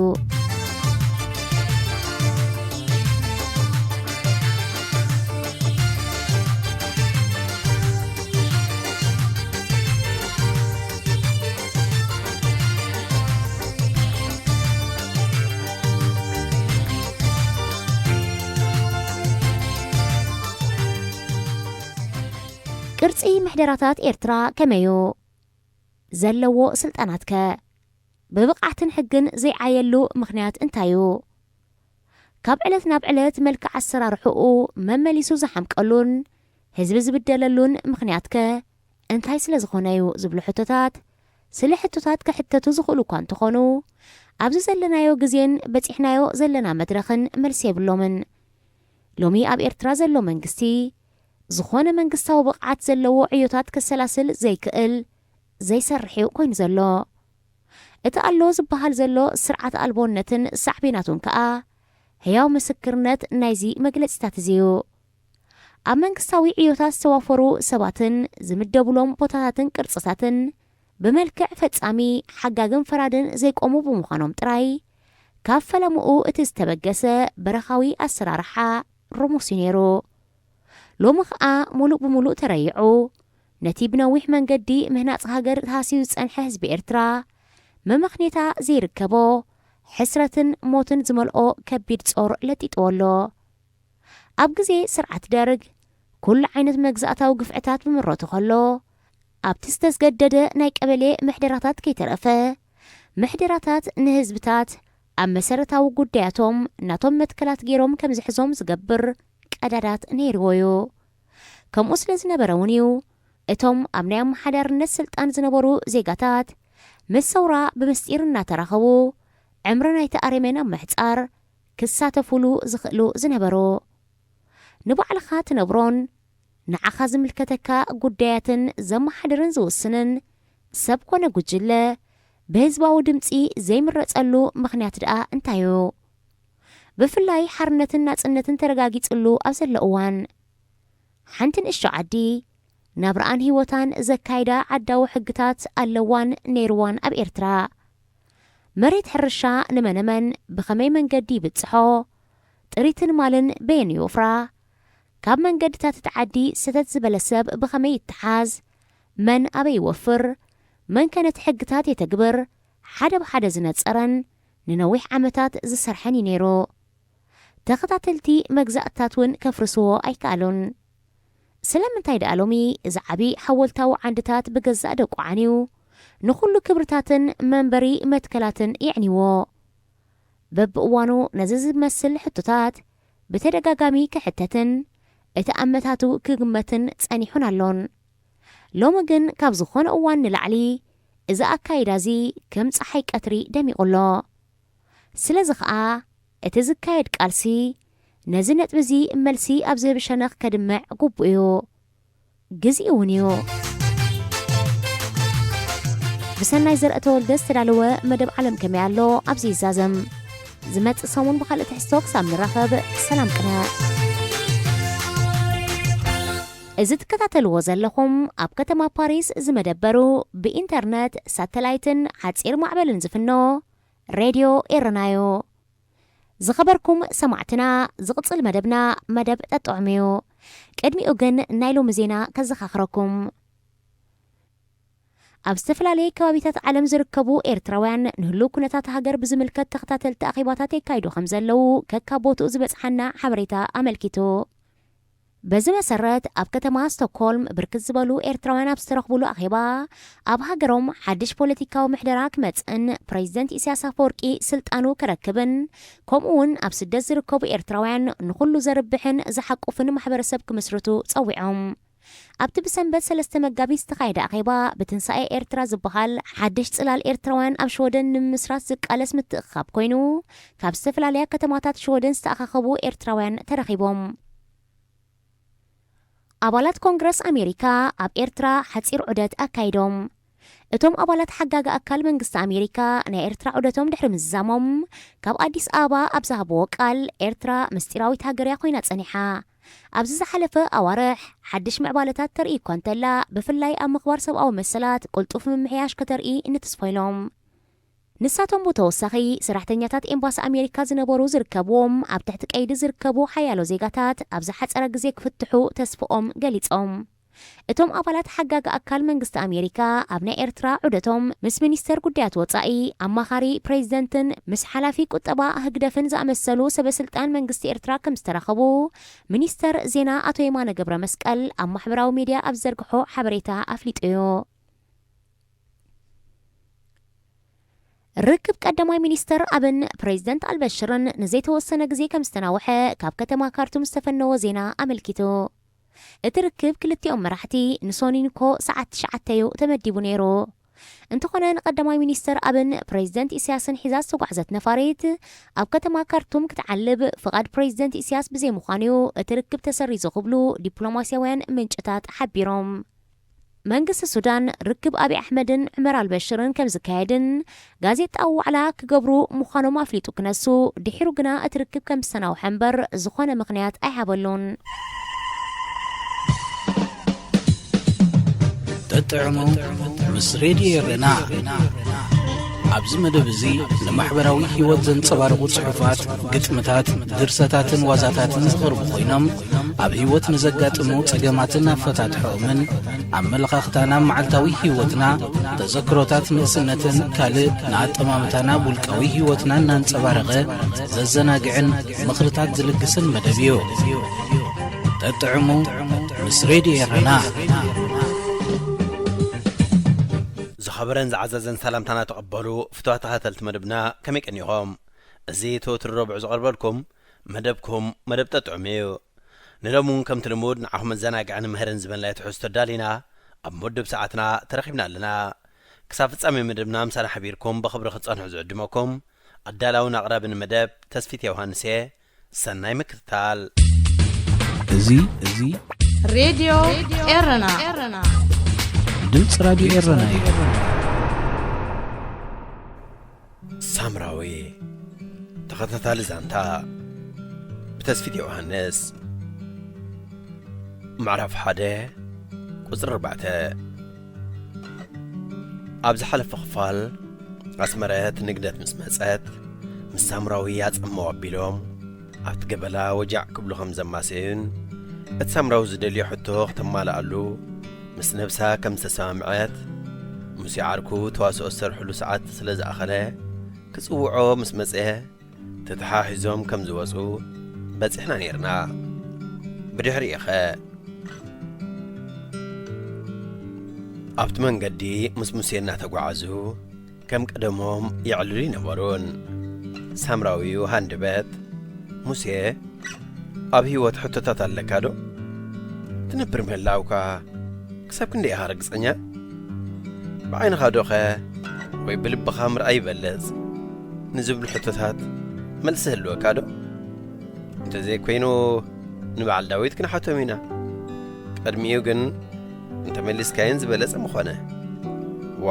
ቅርጺ ምሕደራታት ኤርትራ ከመዩ? ዘለዎ ስልጣናትከ ብብቕዓትን ሕግን ዘይዓየሉ ምኽንያት እንታይ እዩ? ካብ ዕለት ናብ ዕለት መልክዕ ኣሰራርሕኡ መመሊሱ ዝሓምቀሉን ህዝቢ ዝብደለሉን ምኽንያትከ እንታይ ስለ ዝኾነ እዩ ዝብሉ ሕቶታት ስለ ሕቶታት ክሕተቱ ዝኽእሉ እኳ እንተኾኑ ኣብዚ ዘለናዮ ግዜን በጺሕናዮ ዘለና መድረኽን መልሲ የብሎምን። ሎሚ ኣብ ኤርትራ ዘሎ መንግስቲ ዝኾነ መንግስታዊ ብቕዓት ዘለዎ ዕዮታት ከሰላስል ዘይክእል ዘይሰርሕ እዩ ኮይኑ ዘሎ። እቲ ኣሎ ዝበሃል ዘሎ ስርዓት ኣልቦነትን ሳዕቤናቱን ከኣ ህያው ምስክርነት ናይዚ መግለጺታት እዚ እዩ። ኣብ መንግስታዊ ዕዮታት ዝተዋፈሩ ሰባትን ዝምደቡሎም ቦታታትን ቅርጽታትን ብመልክዕ ፈጻሚ ሓጋግን ፈራድን ዘይቆሙ ብምዃኖም ጥራይ ካብ ፈለምኡ እቲ ዝተበገሰ በረኻዊ ኣሰራርሓ ርሙስ እዩ ነይሩ። ሎሚ ኸኣ ሙሉእ ብሙሉእ ተረይዑ ነቲ ብነዊሕ መንገዲ ምህናጽ ሃገር ተሃስዩ ዝጸንሐ ህዝቢ ኤርትራ መመኽኔታ ዘይርከቦ ሕስረትን ሞትን ዝመልኦ ከቢድ ጾር ለጢጥዎ ኣሎ። ኣብ ግዜ ስርዓት ደርግ ኩሉ ዓይነት መግዛእታዊ ግፍዕታት ብምረቱ ከሎ ኣብቲ ዝተስገደደ ናይ ቀበሌ ምሕደራታት ከይተረፈ ምሕደራታት ንህዝብታት ኣብ መሰረታዊ ጉዳያቶም ናቶም መትከላት ገይሮም ከም ዝሕዞም ዝገብር ቀዳዳት ነይርዎ እዩ። ከምኡ ስለ ዝነበረ እውን እዩ እቶም ኣብ ናይ ኣመሓዳርነት ስልጣን ዝነበሩ ዜጋታት ምስ ሰውራ ብምስጢር እናተራኸቡ ዕምሪ ናይቲ ኣረሜን ኣብ ምሕጻር ክሳተፉሉ ዝኽእሉ ዝነበሩ። ንባዕልኻ ትነብሮን ንዓኻ ዝምልከተካ ጉዳያትን ዘመሓድርን ዝውስንን ሰብ ኮነ ጉጅለ ብህዝባዊ ድምጺ ዘይምረጸሉ ምኽንያት ደኣ እንታይ እዩ? ብፍላይ ሓርነትን ናጽነትን ተረጋጊጽሉ ኣብ ዘሎ እዋን፣ ሓንቲ ንእሽቶ ዓዲ ናብራኣን ህይወታን ዘካይዳ ዓዳዊ ሕግታት ኣለዋን ነይርዋን ኣብ ኤርትራ። መሬት ሕርሻ ንመነመን ብኸመይ መንገዲ ይብጽሖ? ጥሪትን ማልን በየን ይወፍራ? ካብ መንገድታት እቲ ዓዲ ሰተት ዝበለ ሰብ ብኸመይ ይተሓዝ? መን ኣበይ ይወፍር? መን ከ ነቲ ሕግታት የተግብር? ሓደ ብሓደ ዝነጸረን ንነዊሕ ዓመታት ዝሰርሐን እዩ ነይሩ። ተኸታተልቲ መግዛእትታት እውን ከፍርስዎ ኣይከኣሉን። ስለምንታይ ደኣ ሎሚ እዚ ዓቢ ሓወልታዊ ዓንድታት ብገዛእ ደቁ ዓንዩ ንኹሉ ክብርታትን መንበሪ መትከላትን የዕንይዎ? በብእዋኑ ነዚ ዝመስል ሕቶታት ብተደጋጋሚ ክሕተትን እቲ ኣመታቱ ክግመትን ጸኒሑን ኣሎን። ሎሚ ግን ካብ ዝኾነ እዋን ንላዕሊ እዚ ኣካይዳ እዚ ከም ጸሓይ ቀትሪ ደሚቑ ኣሎ። ስለዚ ኸኣ እቲ ዝካየድ ቃልሲ ነዚ ነጥቢ እዚ መልሲ ኣብ ዝህብ ሸነኽ ከድምዕ ግቡእ እዩ። ግዜኡ እውን እዩ። ብሰናይ ዘርአ ተወልደ ዝተዳለወ መደብ ዓለም ከመይ ኣሎ ኣብዚ ይዛዘም። ዝመጽእ ሰሙን ብኻልእ ትሕዝቶ ክሳብ ንራኸብ ሰላም ቅነ። እዚ ትከታተልዎ ዘለኹም ኣብ ከተማ ፓሪስ ዝመደበሩ ብኢንተርነት፣ ሳተላይትን ሓጺር ማዕበልን ዝፍኖ ሬድዮ ኤረና እዩ። ዝኸበርኩም ሰማዕትና፣ ዝቕጽል መደብና መደብ ጠጥዑም እዩ። ቅድሚኡ ግን ናይ ሎሚ ዜና ከዘኻኽረኩም። ኣብ ዝተፈላለየ ከባቢታት ዓለም ዝርከቡ ኤርትራውያን ንህሉው ኩነታት ሃገር ብዝምልከት ተኸታተልቲ ኣኼባታት የካይዱ ከም ዘለዉ ከካብ ቦትኡ ዝበጽሓና ሓበሬታ ኣመልኪቱ። በዚ መሰረት ኣብ ከተማ ስቶክሆልም ብርክት ዝበሉ ኤርትራውያን ኣብ ዝተረኽቡሉ ኣኼባ ኣብ ሃገሮም ሓድሽ ፖለቲካዊ ምሕደራ ክመጽእን ፕሬዚደንት ኢሳያስ ኣፈወርቂ ስልጣኑ ክረክብን ከምኡ እውን ኣብ ስደት ዝርከቡ ኤርትራውያን ንኹሉ ዘርብሕን ዝሓቁፍን ማሕበረሰብ ክምስርቱ ጸዊዖም። ኣብቲ ብሰንበት ሰለስተ መጋቢት ዝተኻየደ ኣኼባ ብትንሳኤ ኤርትራ ዝበሃል ሓድሽ ጽላል ኤርትራውያን ኣብ ሽወደን ንምምስራት ዝቃለስ ምትእኽኻብ ኮይኑ ካብ ዝተፈላለያ ከተማታት ሽወደን ዝተኣኻኸቡ ኤርትራውያን ተረኺቦም። ኣባላት ኮንግረስ ኣሜሪካ ኣብ ኤርትራ ሓጺር ዑደት ኣካይዶም። እቶም ኣባላት ሓጋጊ ኣካል መንግስቲ ኣሜሪካ ናይ ኤርትራ ዑደቶም ድሕሪ ምዝዛሞም ካብ ኣዲስ ኣበባ ኣብ ዝሃብዎ ቃል ኤርትራ ምስጢራዊት ሃገር እያ ኮይና ጸኒሓ። ኣብዚ ዝሓለፈ ኣዋርሕ ሓድሽ ምዕባለታት ተርኢ እኳ እንተላ ብፍላይ ኣብ ምኽባር ሰብኣዊ መሰላት ቅልጡፍ ምምሕያሽ ከተርኢ ንትስፎ ኢሎም። ንሳቶም ብተወሳኺ ሰራሕተኛታት ኤምባሲ ኣሜሪካ ዝነበሩ ዝርከብዎም ኣብ ትሕቲ ቀይዲ ዝርከቡ ሓያሎ ዜጋታት ኣብ ዝሓጸረ ግዜ ክፍትሑ ተስፍኦም ገሊጾም። እቶም ኣባላት ሓጋጊ ኣካል መንግስቲ ኣሜሪካ ኣብ ናይ ኤርትራ ዑደቶም ምስ ሚኒስተር ጉዳያት ወጻኢ፣ ኣማኻሪ ፕሬዚደንትን ምስ ሓላፊ ቁጠባ ህግደፍን ዝኣመሰሉ ሰበስልጣን መንግስቲ ኤርትራ ከም ዝተራኸቡ ሚኒስተር ዜና ኣቶ የማነ ገብረ መስቀል ኣብ ማሕበራዊ ሚድያ ኣብ ዝዘርግሖ ሓበሬታ ኣፍሊጡ እዩ። ርክብ ቀዳማይ ሚኒስተር ኣብን ፕሬዚደንት ኣልበሽርን ንዘይተወሰነ ግዜ ከም ዝተናውሐ ካብ ከተማ ካርቱም ዝተፈነወ ዜና ኣመልኪቱ። እቲ ርክብ ክልቲኦም መራሕቲ ንሶኒንኮ ሰዓት ትሽዓተ እዩ ተመዲቡ ነይሩ። እንተኾነ ንቀዳማይ ሚኒስተር ኣብን ፕሬዚደንት ኢሳያስን ሒዛ ዝተጓዕዘት ነፋሪት ኣብ ከተማ ካርቱም ክትዓልብ ፍቓድ ፕሬዚደንት ኢሳያስ ብዘይምዃኑ እዩ እቲ ርክብ ተሰሪዙ ክብሉ ዲፕሎማስያውያን ምንጭታት ሓቢሮም። መንግስቲ ሱዳን ርክብ ኣብይ ኣሕመድን ዑመር ኣልበሽርን ከም ዝካየድን ጋዜጣዊ ዋዕላ ክገብሩ ምዃኖም ኣፍሊጡ ክነሱ፣ ድሒሩ ግና እቲ ርክብ ከም ዝተናውሐ እምበር ዝኾነ ምኽንያት ኣይሃበሉን። ጠጥዕሙ ምስ ሬድዮ ኤረና። ኣብዚ መደብ እዚ ንማሕበራዊ ህይወት ዘንጸባርቑ ጽሑፋት፣ ግጥምታት፣ ድርሰታትን ዋዛታትን ዝቐርቡ ኮይኖም ኣብ ህይወት ንዘጋጥሙ ጸገማትን ኣፈታትሖኦምን ኣመለኻኽታና ኣብ መዓልታዊ ህይወትና፣ ተዘክሮታት ንእስነትን ካልእ ንኣጠማምታና ኣብ ውልቃዊ ህይወትና እናንጸባረቐ ዘዘናግዕን ምኽርታት ዝልግስን መደብ እዩ። ጠጥዕሙ ምስ ሬድዮ ኤረና። ዝኸበረን ዝዓዘዘን ሰላምታና ተቐበሉ ፍቱዋት ተኸታተልቲ መደብና፣ ከመይ ቀኒኹም? እዚ እቲ ወትሩ ረቡዕ ዝቐርበልኩም መደብኩም መደብ ጠጥዑም እዩ። ንሎሚ እውን ከምቲ ልሙድ ንዓኹም መዘናግዕን ምህርን ዝበልናዮ ትሕዝቶ ኣዳሊና ኣብ መወድብ ሰዓትና ተረኺብና ኣለና። ክሳብ ፍጻሜ መደብና ምሳና ሓቢርኩም ብኽብሪ ክትጸንሑ ዝዕድመኩም ኣዳላውን ኣቕራብን መደብ ተስፊት ዮሃንስ እየ። ሰናይ ምክትታል። እዚ እዚ ሬድዮ ኤረና ድምፂ ራዲዮ ኤረና እዩ። ሳምራዊ ተኸታታሊ ዛንታ ብተስፊት ዮሃንስ። ምዕራፍ ሓደ ቁፅሪ ኣርባዕተ። ኣብ ዝሓለፈ ክፋል ኣስመረት ንግደት ምስ መፀት ምስ ሳምራዊ ኣፀመው ኣቢሎም ኣብቲ ገበላ ወጃዕ ክብሉ ከም ዘማሰዩን እቲ ሳምራዊ ዝደልዮ ሕቶ ክተማልኣሉ ምስ ነብሳ ከም ዝተሰማምዐት፣ ሙሴ ዓርኩ ተዋስኦ ዝሰርሕሉ ሰዓት ስለ ዝኣኸለ ክጽውዖ ምስ መጸ ተተሓሒዞም ከም ዝወጹ በጺሕና ኔርና። ብድሕሪኡኸ ኣብቲ መንገዲ ምስ ሙሴ እናተጓዓዙ ከም ቀደሞም የዕልሉ ይነበሩን። ሳምራዊው ሃንደበት፣ ሙሴ፣ ኣብ ህይወት ሕቶታት ኣለካ ዶ? ትነብር ምህላውካ ክሳብ ክንደይ ኢኻ ርግጸኛ? ብዓይንኻ ዶኸ ወይ ብልብኻ ምርኣይ ይበልጽ ንዝብሉ ሕቶታት መልሲ ህልወካ ዶ? እንተዘይኮይኑ ንበዓል ዳዊት ክንሓቶም ኢና። ቅድሚኡ ግን እንተመሊስካየን ዝበለጸ ምኾነ። ዋ፣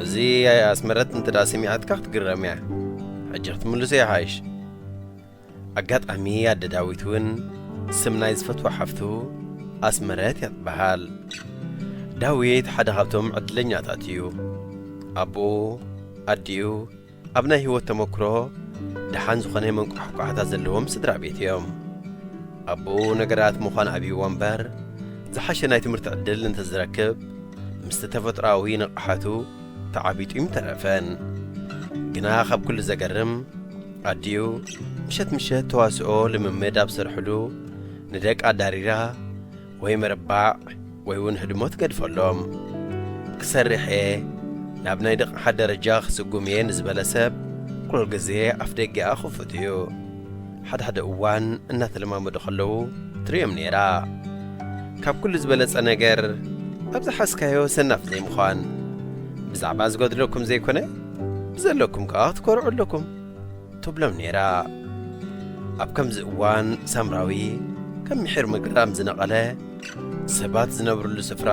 እዚ ኣስመረት እንተ ደኣ ሰሚዓትካ ክትግረም እያ። ሕጂ ክትምልሶ ይሓይሽ። ኣጋጣሚ ኣደ ዳዊት እውን ስም ናይ ዝፈትዋ ሓፍቱ ኣስመረት እያ ትበሃል። ዳዊት ሓደ ካብቶም ዕድለኛታት እዩ። ኣቦኡ፣ ኣዲኡ ኣብ ናይ ህይወት ተመክሮ ደሓን ዝኾነ መንቋሕቋሕታ ዘለዎም ስድራ ቤት እዮም። ኣቦኡ ነገራት ምዃን ኣብይዎ እምበር ዝሓሸ ናይ ትምህርቲ ዕድል እንተዝረክብ ምስቲ ተፈጥሮኣዊ ንቕሓቱ ተዓቢጡ ይምተረፈን። ግና ካብ ኩሉ ዘገርም ኣዲኡ ምሸት ምሸት ተዋስኦ ልምምድ ኣብ ዝሰርሕሉ ንደቃ ኣዳሪራ ወይ ምርባዕ ወይ እውን ህድሞ ትገድፈሎም። ክሰርሕ እየ ናብ ናይ ንቕሓት ደረጃ ክስጉም እየ ንዝበለ ሰብ ኩሉ ግዜ ኣፍ ደጊኣ ክፉት እዩ። ሓደ ሓደ እዋን እናተለማመዱ ከለዉ ትርእዮም ነይራ። ካብ ኩሉ ዝበለጸ ነገር ኣብ ዝሓዝካዮ ሰናፍ ዘይምዃን፣ ብዛዕባ ዝጎድለኩም ዘይኮነ ብዘለኩም ከኣ ክትኮርዑ ኣለኩም ትብሎም ነይራ። ኣብ ከምዚ እዋን ሳምራዊ ከም ምሒር ምግራም ዝነቐለ ሰባት ዝነብርሉ ስፍራ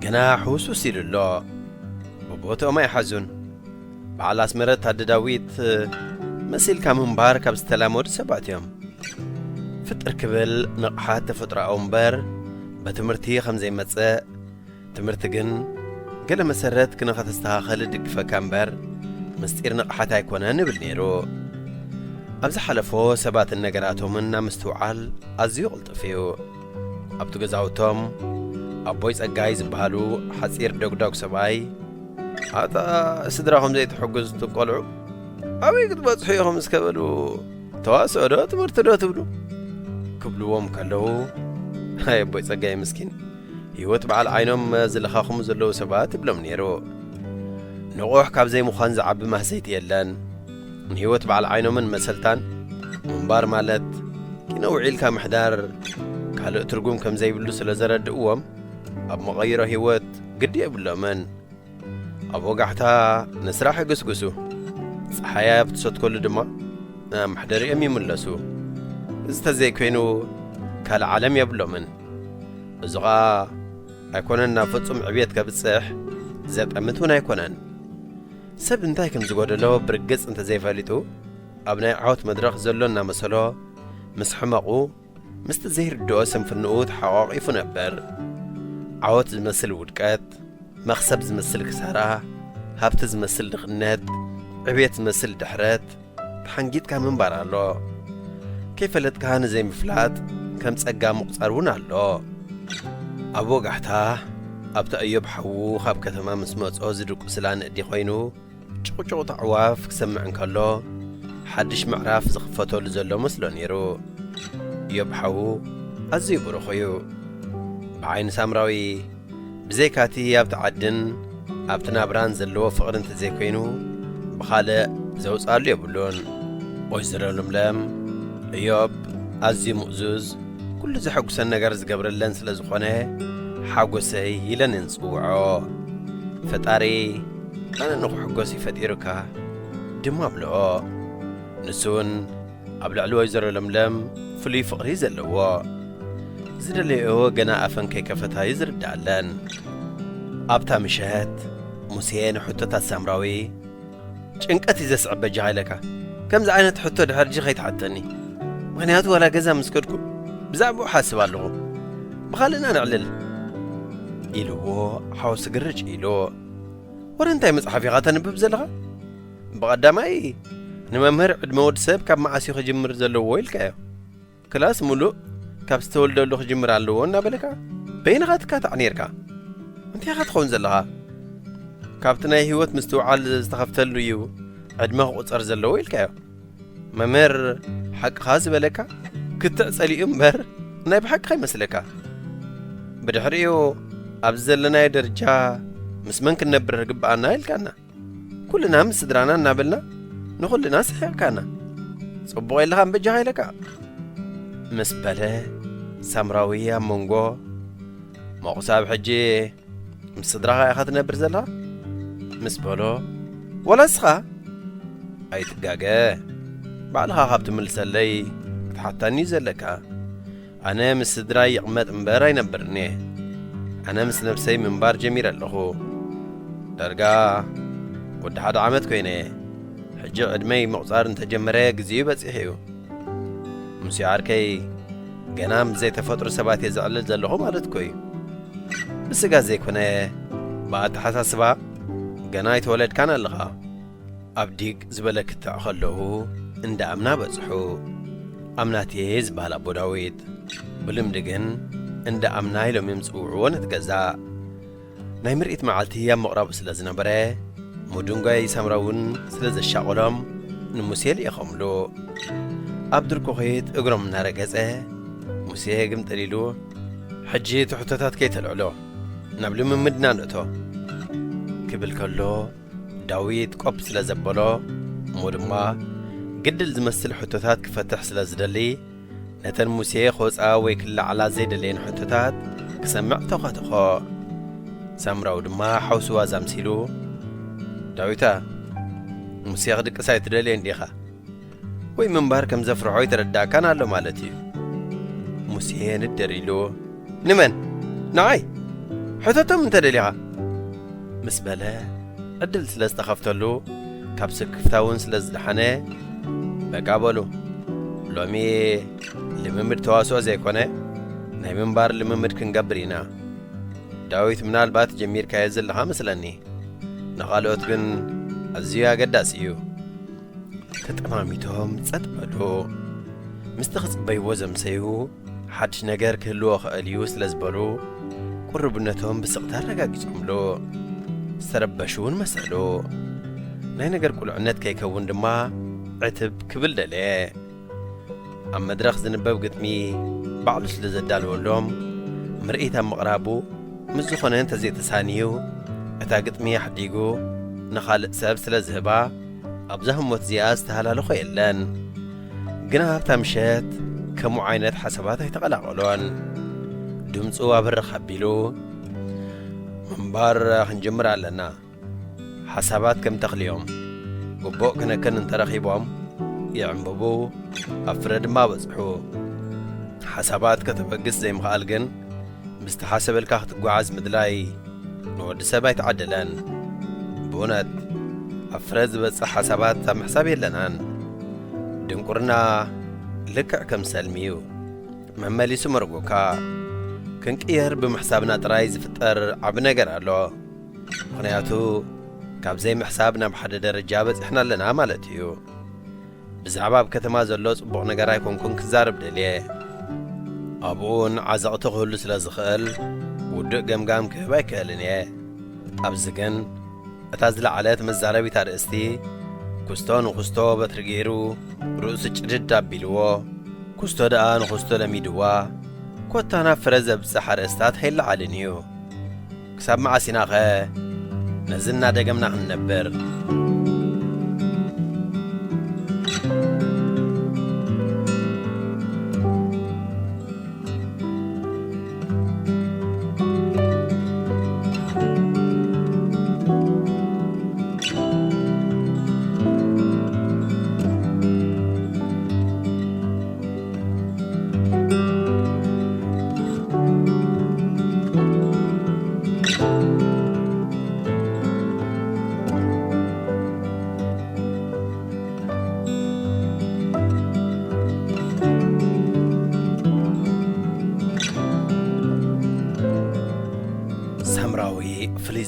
ገና ሕውስውስ ኢሉ ኣሎ። ብቦትኦም ኣይሓዙን። በዓል ኣስመረት ኣደ ዳዊት መሲልካ ምንባር ካብ ዝተላመዱ ሰባት እዮም። ፍጥር ክብል ንቕሓት ተፈጥሮኣዊ እምበር ብትምህርቲ ከም ዘይመጽእ፣ ትምህርቲ ግን ገለ መሰረት ክነኸተስተኻኸል ድግፈካ እምበር ምስጢር ንቕሓት ኣይኮነን ይብል ነይሩ። ኣብ ዝሓለፎ ሰባትን ነገራቶምን ናብ ምስትውዓል ኣዝዩ ቅልጥፍ እዩ። ኣብቲ ገዛውቶም ኣቦይ ጸጋይ ዝበሃሉ ሓጺር ዶግዶግ ሰብኣይ ኣታ ስድራኹም ዘይትሕግዙ እትም ቆልዑ ኣበይ ክትበጽሑ ኢኹም እስከ በሉ ተዋስኦ ዶ ትምህርቲ ዶ ትብሉ ክብልዎም ከለዉ ኣይ ኣቦይ ጸጋይ ምስኪን ህይወት በዓል ዓይኖም ዝለኻኹሙ ዘለዉ ሰባት ይብሎም ነይሩ። ንቑሕ ካብ ዘይምዃን ዝዓቢ ማህሰይቲ የለን። ንህይወት በዓል ዓይኖምን መሰልታን ምንባር ማለት ኪነ ውዒልካ ምሕዳር ካልእ ትርጉም ከም ዘይብሉ ስለ ዘረድእዎም ኣብ መቐይሮ ህይወት ግዲ የብሎምን። ኣብ ወጋሕታ ንስራሕ ይግስግሱ። ጸሓይ ኣብ ትሰትከሉ ድማ ናብ መሕደሪኦም ይምለሱ። እዚ ተዘይኮይኑ ካልእ ዓለም የብሎምን። እዚ ኸኣ ኣይኮነን ናብ ፍጹም ዕብየት ከብጽሕ ዘጠምት እውን ኣይኮነን። ሰብ እንታይ ከም ዝጎደሎ ብርግጽ እንተዘይፈሊጡ ኣብ ናይ ዓወት መድረኽ ዘሎ እናመሰሎ ምስ ሕመቑ ምስቲ ዘይርድኦ ስንፍንኡ ተሓቋቒፉ ነበር። ዓወት ዝመስል ውድቀት፣ መኽሰብ ዝመስል ክሳራ፣ ሃብቲ ዝመስል ድኽነት፣ ዕብየት ዝመስል ድሕረት ተሓንጊጥካ ምንባር ኣሎ። ከይፈለጥካ ንዘይምፍላጥ ከም ጸጋ ምቑጻር እውን ኣሎ። ኣብ ወጋሕታ ኣብቲ ኣዮብ ሓዉ ካብ ከተማ ምስ መጽኦ ዝድቁስላ ንእዲ ኮይኑ ጭቕጭቕታ ኣዕዋፍ ክሰምዕ እንከሎ ሓድሽ ምዕራፍ ዝኽፈተሉ ዘሎ መስሎ ነይሩ። እዮብ ሓዉ ኣዝዩ ብሩኽ እዩ። ብዓይኒ ሳምራዊ ብዘይካቲ ኣብቲ ዓድን ኣብቲ ናብራን ዘለዎ ፍቕሪ እንተዘይኮይኑ ብኻልእ ዘውፅኣሉ የብሉን። ወይዘሮ ለምለም፣ እዮብ ኣዝዩ ምእዙዝ፣ ኩሉ ዘሐጉሰን ነገር ዝገብረለን ስለ ዝኾነ ሓጎሰይ ኢለን እየን ዝፅውዖ። ፈጣሪ ኣነ ንኽሕጎስ እዩ ፈጢሩካ ድማ ኣብልኦ። ንሱ እውን ኣብ ልዕሊ ወይዘሮ ለምለም ፍሉይ ፍቕሪ ዘለዎ። ዝደለዮ ገና ኣፈን ከይከፈታ እዩ ዝርድኣለን። ኣብታ ምሸት ሙሴ ንሕቶታት ሳምራዊ ጭንቀት እዩ ዘስዕብ በጃኻ ኢለካ። ከምዚ ዓይነት ሕቶ ድሕር ጂ ከይትሓተኒ። ምኽንያቱ ዋላ ገዛ ምስ ከድኩ ብዛዕባኡ ሓስብ ኣለኹ። ብኻልእና ነዕልል ኢልዎ ሓወስ ግርጭ ኢሉ። ወረ እንታይ መጽሓፍ ኢኻ ተንብብ ዘለኻ? ብቐዳማይ ንመምህር ዕድመ ወዲ ሰብ ካብ መዓስ እዩ ክጅምር ዘለዎ ኢልካዮ። ክላስ ሙሉእ ካብ ዝተወልደሉ ክጅምር ኣለዎ እናበለካ በይንኻ ትካታዕ ኔርካ። እንታይ ኢኻ ትኸውን ዘለኻ? ካብቲ ናይ ህይወት ምስትውዓል ዝተኸፍተሉ እዩ ዕድመ ክቑጸር ዘለዎ ኢልካዮ። መምህር ሓቅኻ ዝበለካ ክትዕ ጸሊኡ እምበር ናይ ብሓቂ ከይመስለካ። ብድሕሪኡ ኣብዚ ዘለናዮ ደረጃ ምስ መን ክንነብር ግብኣና ኢልካና። ኩልና ምስ ስድራና እናበልና ንኹልና ስሒቕካና። ጽቡቕ የለኻን በጃኻ ኢለካ ምስ በለ ሳምራዊ ኣብ መንጎ መቑሳብ ሕጂ ምስ ስድራኻ ኢኻ ትነብር ዘለኻ ምስ በሎ፣ ወላ እስኻ ኣይትጋገ፣ ባዕልኻ ካብ ትምልሰለይ ክትሓታኒ እዩ ዘለካ። ኣነ ምስ ስድራይ ይቕመጥ እምበር ኣይነብርን እየ። ኣነ ምስ ነብሰይ ምንባር ጀሚረ ኣለኹ። ዳርጋ ወዲ ሓደ ዓመት ኮይነ እየ። ሕጂ ዕድመይ ምቑጻር እንተጀመረ ግዜኡ በጺሑ እዩ። ሙሴ ዓርከይ፣ ገና ምስ ዘይተፈጥሩ ሰባት እየ ዘዕልል ዘለኹ ማለት እኮ እዩ። ብስጋ ዘይኮነ ብኣተሓሳስባ ገና ኣይተወለድካን ኣለኻ። ኣብ ዲግ ዝበለ ክትዕ ከለዉ እንዳ ኣምና በጽሑ። ኣምናትየ ዝበሃል ኣቦ ዳዊት ብልምዲ ግን እንዳ ኣምና ኢሎም እዮም ዝጽውዕዎ ነቲ ገዛ። ናይ ምርኢት መዓልቲ ኣብ ምቕራቡ ስለ ዝነበረ፣ ምድንጓይ ሳምራውን ስለ ዘሻቐሎም ንሙሴ ልኢኾምሉ። ኣብ ድርኩኺት እግሮም እናረገጸ ሙሴ ግምጥል ኢሉ፣ ሕጂ እቲ ሕቶታት ከይተልዕሎ ናብ ልምምድና ንእቶ ክብል ከሎ፣ ዳዊት ቆብ ስለ ዘበሎ፣ እሞ ድማ ግድል ዝመስል ሕቶታት ክፈትሕ ስለ ዝደሊ፣ ነተን ሙሴ ክወፅኣ ወይ ክለዓላ ዘይደለየን ሕቶታት ክሰምዕ ተኸተኾ። ሳምራዊ ድማ ሓውሲ ዋዛ ኣምሲሉ፣ ዳዊታ፣ ሙሴ ክድቅስ ኣይትደልየን ዲኻ? ወይ ምንባር ከም ዘፍርሖ ይተረዳእካን ኣሎ ማለት እዩ። ሙሴ ንድር ኢሉ፣ ንመን? ንዓይ? ሕተቶም እንተ ደሊኻ። ምስ በለ፣ ዕድል ስለ ዝተኸፍተሉ፣ ካብ ስክፍታ እውን ስለ ዝደሓነ፣ በቃ በሉ፣ ሎሚ ልምምድ ተዋስኦ ዘይኮነ፣ ናይ ምንባር ልምምድ ክንገብር ኢና። ዳዊት ምናልባት ጀሚርካዮ ዘለኻ መስለኒ። ንኻልኦት ግን ኣዝዩ ኣገዳሲ እዩ። ተጠማሚቶም ጸጥ በሉ። ምስቲ ክጽበይዎ ዘምሰዩ፣ ሓድሽ ነገር ክህልዎ ክእል እዩ ስለ ዝበሉ፣ ቁርብነቶም ብስቕታ ኣረጋጊጾምሉ። ዝተረበሹ እውን መሰሉ። ናይ ነገር ቁልዕነት ከይከውን ድማ ዕትብ ክብል ደለየ። ኣብ መድረኽ ዝንበብ ግጥሚ ባዕሉ ስለ ዘዳለወሎም፣ ምርኢት ኣብ ምቕራቡ ምስ ዝኾነ እንተዘይተሳንዩ፣ እታ ግጥሚ ኣሕዲጉ ንኻልእ ሰብ ስለ ዝህባ፣ ኣብዛ ህሞት እዚኣ ዝተሃላለኾ የለን። ግና ኣብታ ምሸት ከምኡ ዓይነት ሓሳባት ኣይተቐላቐሎን። ድምፁ ኣብርኽ ኣቢሉ፣ ምንባር ክንጅምር ኣለና። ሓሳባት ከም ተኽሊ እዮም። ግቡእ ክንክን እንተረኺቦም፣ ይዕምብቡ፣ ኣብ ፍረ ድማ በጽሑ። ሓሳባት ከተበግስ ዘይምኽኣል ግን፣ ምስ ተሓሰበልካ ክትጓዓዝ ምድላይ ንወዲ ሰብ ኣይተዓደለን። ብእውነት፣ ኣብ ፍረ ዝበጽሕ ሓሳባት ኣብ ምሕሳብ የለናን። ድንቁርና ልክዕ ከም ሰልሚ እዩ። መመሊሱ መርጎካ። ክንቅየር ብምሕሳብና ጥራይ ዝፍጠር ዓቢ ነገር ኣሎ። ምኽንያቱ፣ ካብ ዘይምሕሳብ ናብ ሓደ ደረጃ በጺሕና ኣለና ማለት እዩ። ብዛዕባ ኣብ ከተማ ዘሎ ጽቡቕ ነገር ኣይኮንኩን ክዛረብ ደልየ። ኣብኡ እውን ዓዘቕቲ ክህሉ ስለ ዝኽእል፣ ውዱእ ገምጋም ክህብ ኣይክእልን እየ። ኣብዚ ግን፣ እታ ዝለዓለት መዛረቢት ኣርእስቲ፣ ኩስቶ ንኩስቶ በትሪ ገይሩ፣ ርእሱ ጭድድ ኣቢልዎ፣ ኩስቶ ደኣ ንኹስቶ ለሚድዋ፣ ኮታ ናብ ፍረ ዘብጽሕ ኣርእስታት ኣይለዓልን እዩ። ክሳብ መዓስ ኢናኸ ነዚ እናደገምና ክንነብር?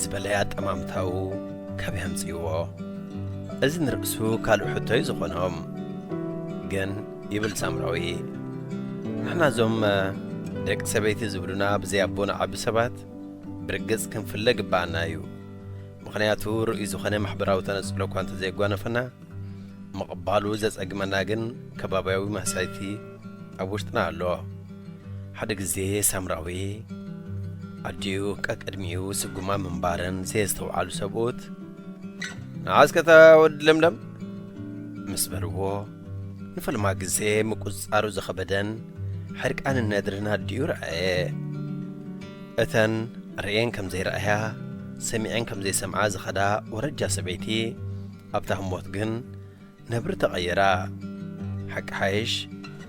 ዝበለ ኣጠማምታኡ ካብ የምጽእዎ። እዚ ንርእሱ ካልእ ሕቶ እዩ ዝኾኖም። ግን ይብል ሳምራዊ፣ ንሕና እዞም ደቂ ሰበይቲ ዝብሉና ብዘይ ኣቦና ዓቢ ሰባት ብርግጽ ክንፍለ ግባኣና እዩ። ምኽንያቱ ርእዩ ዝኾነ ማሕበራዊ ተነጽሎ እኳ እንተዘየጓነፈና፣ ምቕባሉ ዘጸግመና ግን ከባብያዊ ማህሳይቲ ኣብ ውሽጥና ኣሎ። ሓደ ግዜ ሳምራዊ ኣዲኡ ቀቅድሚኡ ስጉማ ምንባረን ዘየስተውዓሉ ሰብኡት፣ "ንዓስከታ ወዲ ለምለም?" ምስ በልዎ፣ ንፈልማ ግዜ ምቁጽጻሩ ዝኸበደን ሕርቃንን ነድርን ኣዲኡ ረኣየ። እተን ርእየን ከም ዘይረኣያ፣ ሰሚዐን ከም ዘይሰምዓ ዝኸዳ ወረጃ ሰበይቲ ኣብታ ህሞት ግን ነብሪ ተቐይራ። ሓቂ ሓይሽ፣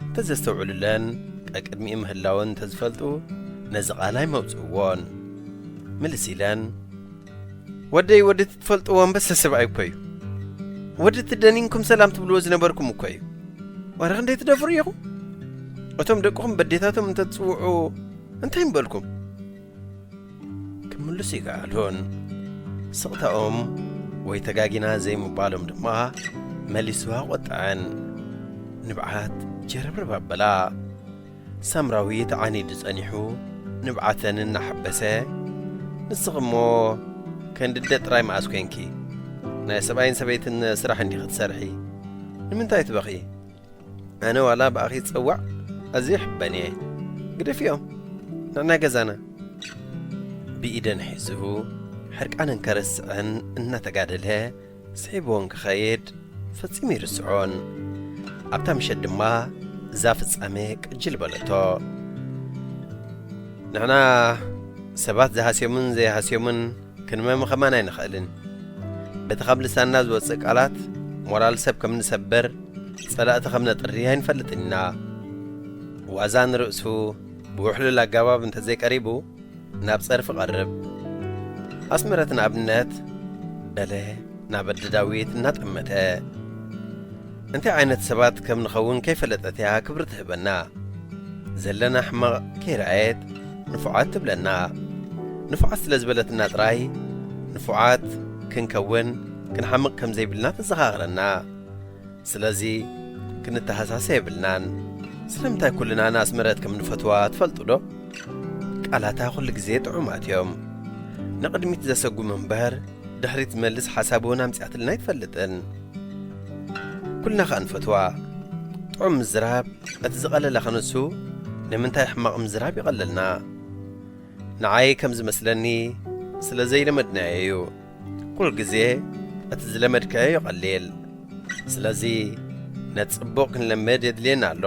እንተዘስተውዕሉለን ቀቅድሚኡ ምህላወን እንተዝፈልጡ ነዚ ቃል ኣይመውጽእዎን። ምልስ ኢለን፣ "ወደይ ወዲ እቲ ትፈልጥዎ ኣንበሳ ሰብኣይ እኮ እዩ። ወዲ እቲ ደኒንኩም ሰላም ትብልዎ ዝነበርኩም እኮ እዩ። ዋረ ክንደይ ትደፍሩ ኢኹም? እቶም ደቅኹም በዴታቶም እንተትጽውዑ እንታይ ምበልኩም?" ክምልሱ ይከኣሉን። ስቕታኦም ወይ ተጋጊና ዘይምባሎም ድማ መሊሱ ኣቖጥዐን። ንብዓት ጀረብረብ ኣበላ። ሳምራዊ ተዓኒዱ ጸኒሑ ንብዓተን እናሓበሰ፣ "ንስኺ እሞ ከንድደ ጥራይ መኣስ ኮንኪ? ናይ ሰብኣይን ሰበይትን ስራሕ እንዲኺ ትሰርሒ? ንምንታይ ትበኺ? ኣነ ዋላ ብኣኺ ዝጸዋዕ ኣዝየ ይሕበን እየ። ግደፍዮም፣ ንዕና ገዛና." ብኢደን ሒዙ ሕርቃነን ከረስዐን እናተጋደለ ስሒብወን ክኸይድ ፈጺሙ ይርስዖን። ኣብታ ምሸት ድማ እዛ ፍጻሜ ቅጅል በለቶ። ንሕና ሰባት ዝሃስዮምን ዘይሃስዮምን ክንመምኸመን ኣይንኽእልን። በቲ ካብ ልሳንና ዝወጽእ ቃላት ሞራል ሰብ ከም ንሰብር፣ ጸላእቲ ከም ነጥሪ ኣይንፈልጥን ኢና። ዋዛ ንርእሱ ብውሕሉል ኣገባብ እንተዘይቀሪቡ፣ ናብ ጸርፊ ቀርብ። ኣስመረት ንኣብነት በለ ናብ ኣደ ዳዊት እናጠመተ። እንታይ ዓይነት ሰባት ከም ንኸውን ከይፈለጠት እያ ክብሪ ትህበና። ዘለና ሕማቕ ከይረኣየት ንፉዓት ትብለና። ንፉዓት ስለ ዝበለትና ጥራይ ንፉዓት ክንከውን ክንሓምቕ ከም ዘይብልና ተዘኻኽረና። ስለዚ ክንተሃሳሰ የብልናን። ስለምንታይ ኩልና ንኣስመረት ከም ንፈትዋ ትፈልጡ ዶ? ቃላታ ኩሉ ግዜ ጥዑማት እዮም። ንቕድሚት ዘሰጉም እምበር ድሕሪት ዝመልስ ሓሳብ እውን ኣምጺኣትልና ኣይትፈልጥን። ኩልና ከኣ ንፈትዋ። ጥዑም ምዝራብ እቲ ዝቐለለ ከነሱ ንምንታይ ሕማቕ ምዝራብ ይቐለልና? ንዓይ ከም ዝመስለኒ ስለ ዘይለመድናዮ እዩ። ኩሉ ግዜ እቲ ዝለመድካዮ ይቐሊል። ስለዚ ነቲ ጽቡቕ ክንለምድ የድልየና ኣሎ።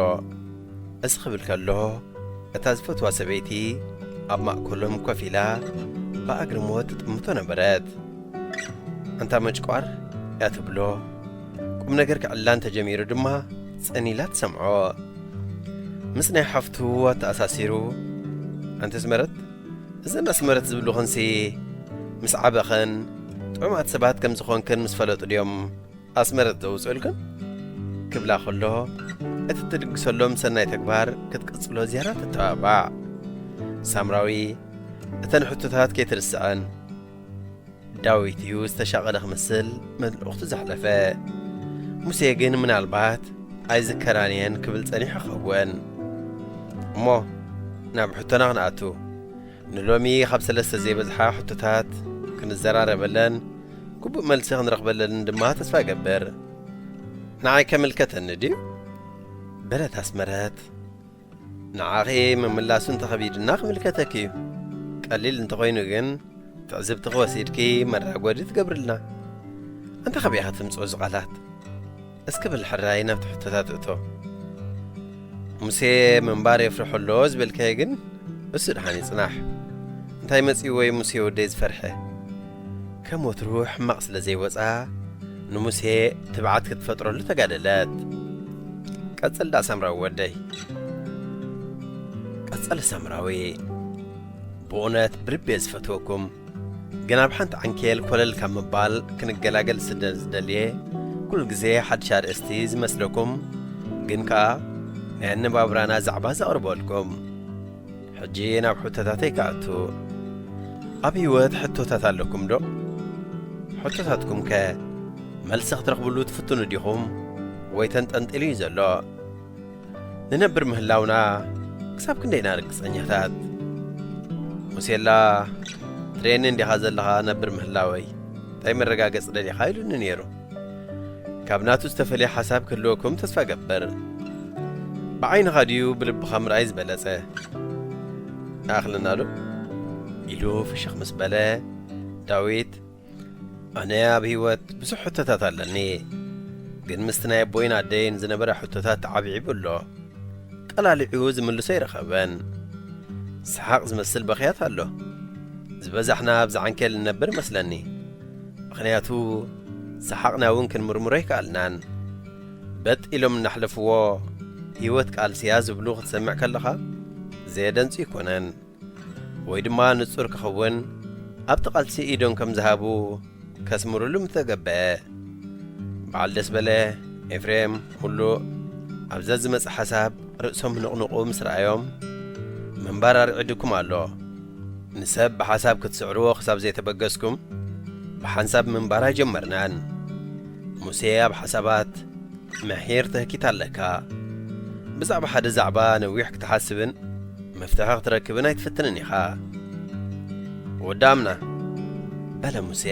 እዚ ክብል ከሎ እታ ዝፈትዋ ሰበይቲ ኣብ ማእከሎም ኮፍ ኢላ ብኣግርሞት ትጥምቶ ነበረት። ኣንታ መጭቋር እያ ትብሎ። ቁም ነገር ክዕላ እንተጀሚሩ ድማ ጸኒላ ትሰምዖ። ምስ ናይ ሓፍቱ ኣተኣሳሲሩ፣ ኣንቲ ኣስመረት፣ እዘን ኣስመረት ዝብሉኽንሲ ምስ ዓበኽን ጥዑማት ሰባት ከም ዝኾንክን ምስ ፈለጡ ድዮም ኣስመረት ዘውፅኡልክን? ክብላ ከሎ እቲ ትድግሰሎም ሰናይ ተግባር ክትቅጽሎ ዝያዳ ትተባባዕ። ሳምራዊ እተን ሕቶታት ከይትርስዐን። ዳዊት እዩ ዝተሻቐለ ክመስል መልእኽቱ ዘሕለፈ። ሙሴ ግን ምናልባት ኣይዝከራንየን ክብል ጸኒሑ ይኸውን። እሞ ናብ ሕቶና ክንኣቱ። ንሎሚ ካብ ሰለስተ ዘይበዝሓ ሕቶታት ክንዘራረበለን ግቡእ መልሲ ክንረኽበለንን ድማ ተስፋ እገብር። ንዓይ ከምልከተኒ ድዩ? በለት ኣስመረት። ንዓኺ ምምላሱ እንተኸቢድና ክምልከተኪ እዩ። ቀሊል እንተኾይኑ ግን ትዕዝብትኺ ወሲድኪ መራጎዲ ትገብርልና። ኣንታ ከበይ ኢኻ ትምጽኦ እዚ ቃላት? እስኪ በል ሕራይ ናብቲ ሕቶታት እቶ። ሙሴ ምንባር የፍርሖ ኣሎ ዝበልካዮ ግን እሱ ደሓን ይጽናሕ። እንታይ መጺእዎ እዩ ሙሴ ወደይ ዝፈርሐ? ከም ወትሩ ሕማቕ ስለ ዘይወጻ ንሙሴ ትብዓት ክትፈጥረሉ ተጋደለት። ቀጽል ደኣ ሳምራዊ ወደይ። ቀጸለ ሳምራዊ። ብእውነት ብልቢ እየ ዝፈትወኩም። ግን ኣብ ሓንቲ ዓንኬል ኮለል ካብ ምባል ክንገላገል ስለ ዝደልየ ኩሉ ግዜ ሓድሽ ኣርእስቲ ዝመስለኩም፣ ግን ከኣ ናይ ኣነባብራና ዛዕባ ዘቕርበልኩም። ሕጂ ናብ ሕቶታተይ ክኣቱ። ኣብ ህይወት ሕቶታት ኣለኩም ዶ? ሕቶታትኩም ከ መልሲ ክትረኽብሉ ትፍትኑ ዲኹም? ወይ ተንጠልጢሉ እዩ ዘሎ? ንነብር ምህላውና ክሳብ ክንደይና ርግጸኛታት? ሙሴላ፣ ትርእየኒ እንዲኻ ዘለኻ ነብር ምህላወይ፣ እንታይ መረጋገጺ ደሊኻ? ኢሉኒ ነይሩ። ካብ ናቱ ዝተፈልየ ሓሳብ ክህልወኩም ተስፋ እገብር። ብዓይንኻ ድዩ ብልብኻ ምርኣይ ዝበለጸ? ይኣኽለና ዶ? ኢሉ ፍሽኽ ምስ በለ፣ ዳዊት፣ ኣነ ኣብ ህይወት ብዙሕ ሕቶታት ኣለኒ፣ ግን ምስቲ ናይ ኣቦይን ኣደይን ዝነበረ ሕቶታት ተዓብዒቡ ኣሎ። ቀላሊዑ ዝምልሶ ኣይረኸበን። ሰሓቕ ዝመስል በኽያት ኣሎ። ዝበዛሕና ኣብዚ ዓንኬል ንነብር መስለኒ። ምኽንያቱ፣ ሰሓቕና እውን ክንምርምሮ ኣይከኣልናን። በጥ ኢሎም እናሕለፍዎ፣ ህይወት ቃልሲያ ዝብሉ ክትሰምዕ ከለኻ፣ ዘየደንጹ ኣይኮነን። ወይ ድማ ንጹር ክኸውን፣ ኣብቲ ቃልሲ ኢዶም ከም ዝሃቡ ከስምሩሉ ምተገበአ። በዓል ደስ በለ፣ ኤፍሬም፣ ሙሉእ፣ ኣብዛ ዝመጽእ ሓሳብ ርእሶም ንቕንቑ ምስ ረኣዮም፣ ምንባር ኣርዒዱኩም ኣሎ። ንሰብ ብሓሳብ ክትስዕርዎ ክሳብ ዘይተበገስኩም፣ ብሓንሳብ ምንባር ኣይጀመርናን። ሙሴ ኣብ ሓሳባት ምሒር ትህኪት ኣለካ። ብዛዕባ ሓደ ዛዕባ ነዊሕ ክትሓስብን መፍትሒ ክትረክብን ኣይትፍትንን ኢኻ። ወዲ ኣምና፣ በለ ሙሴ፣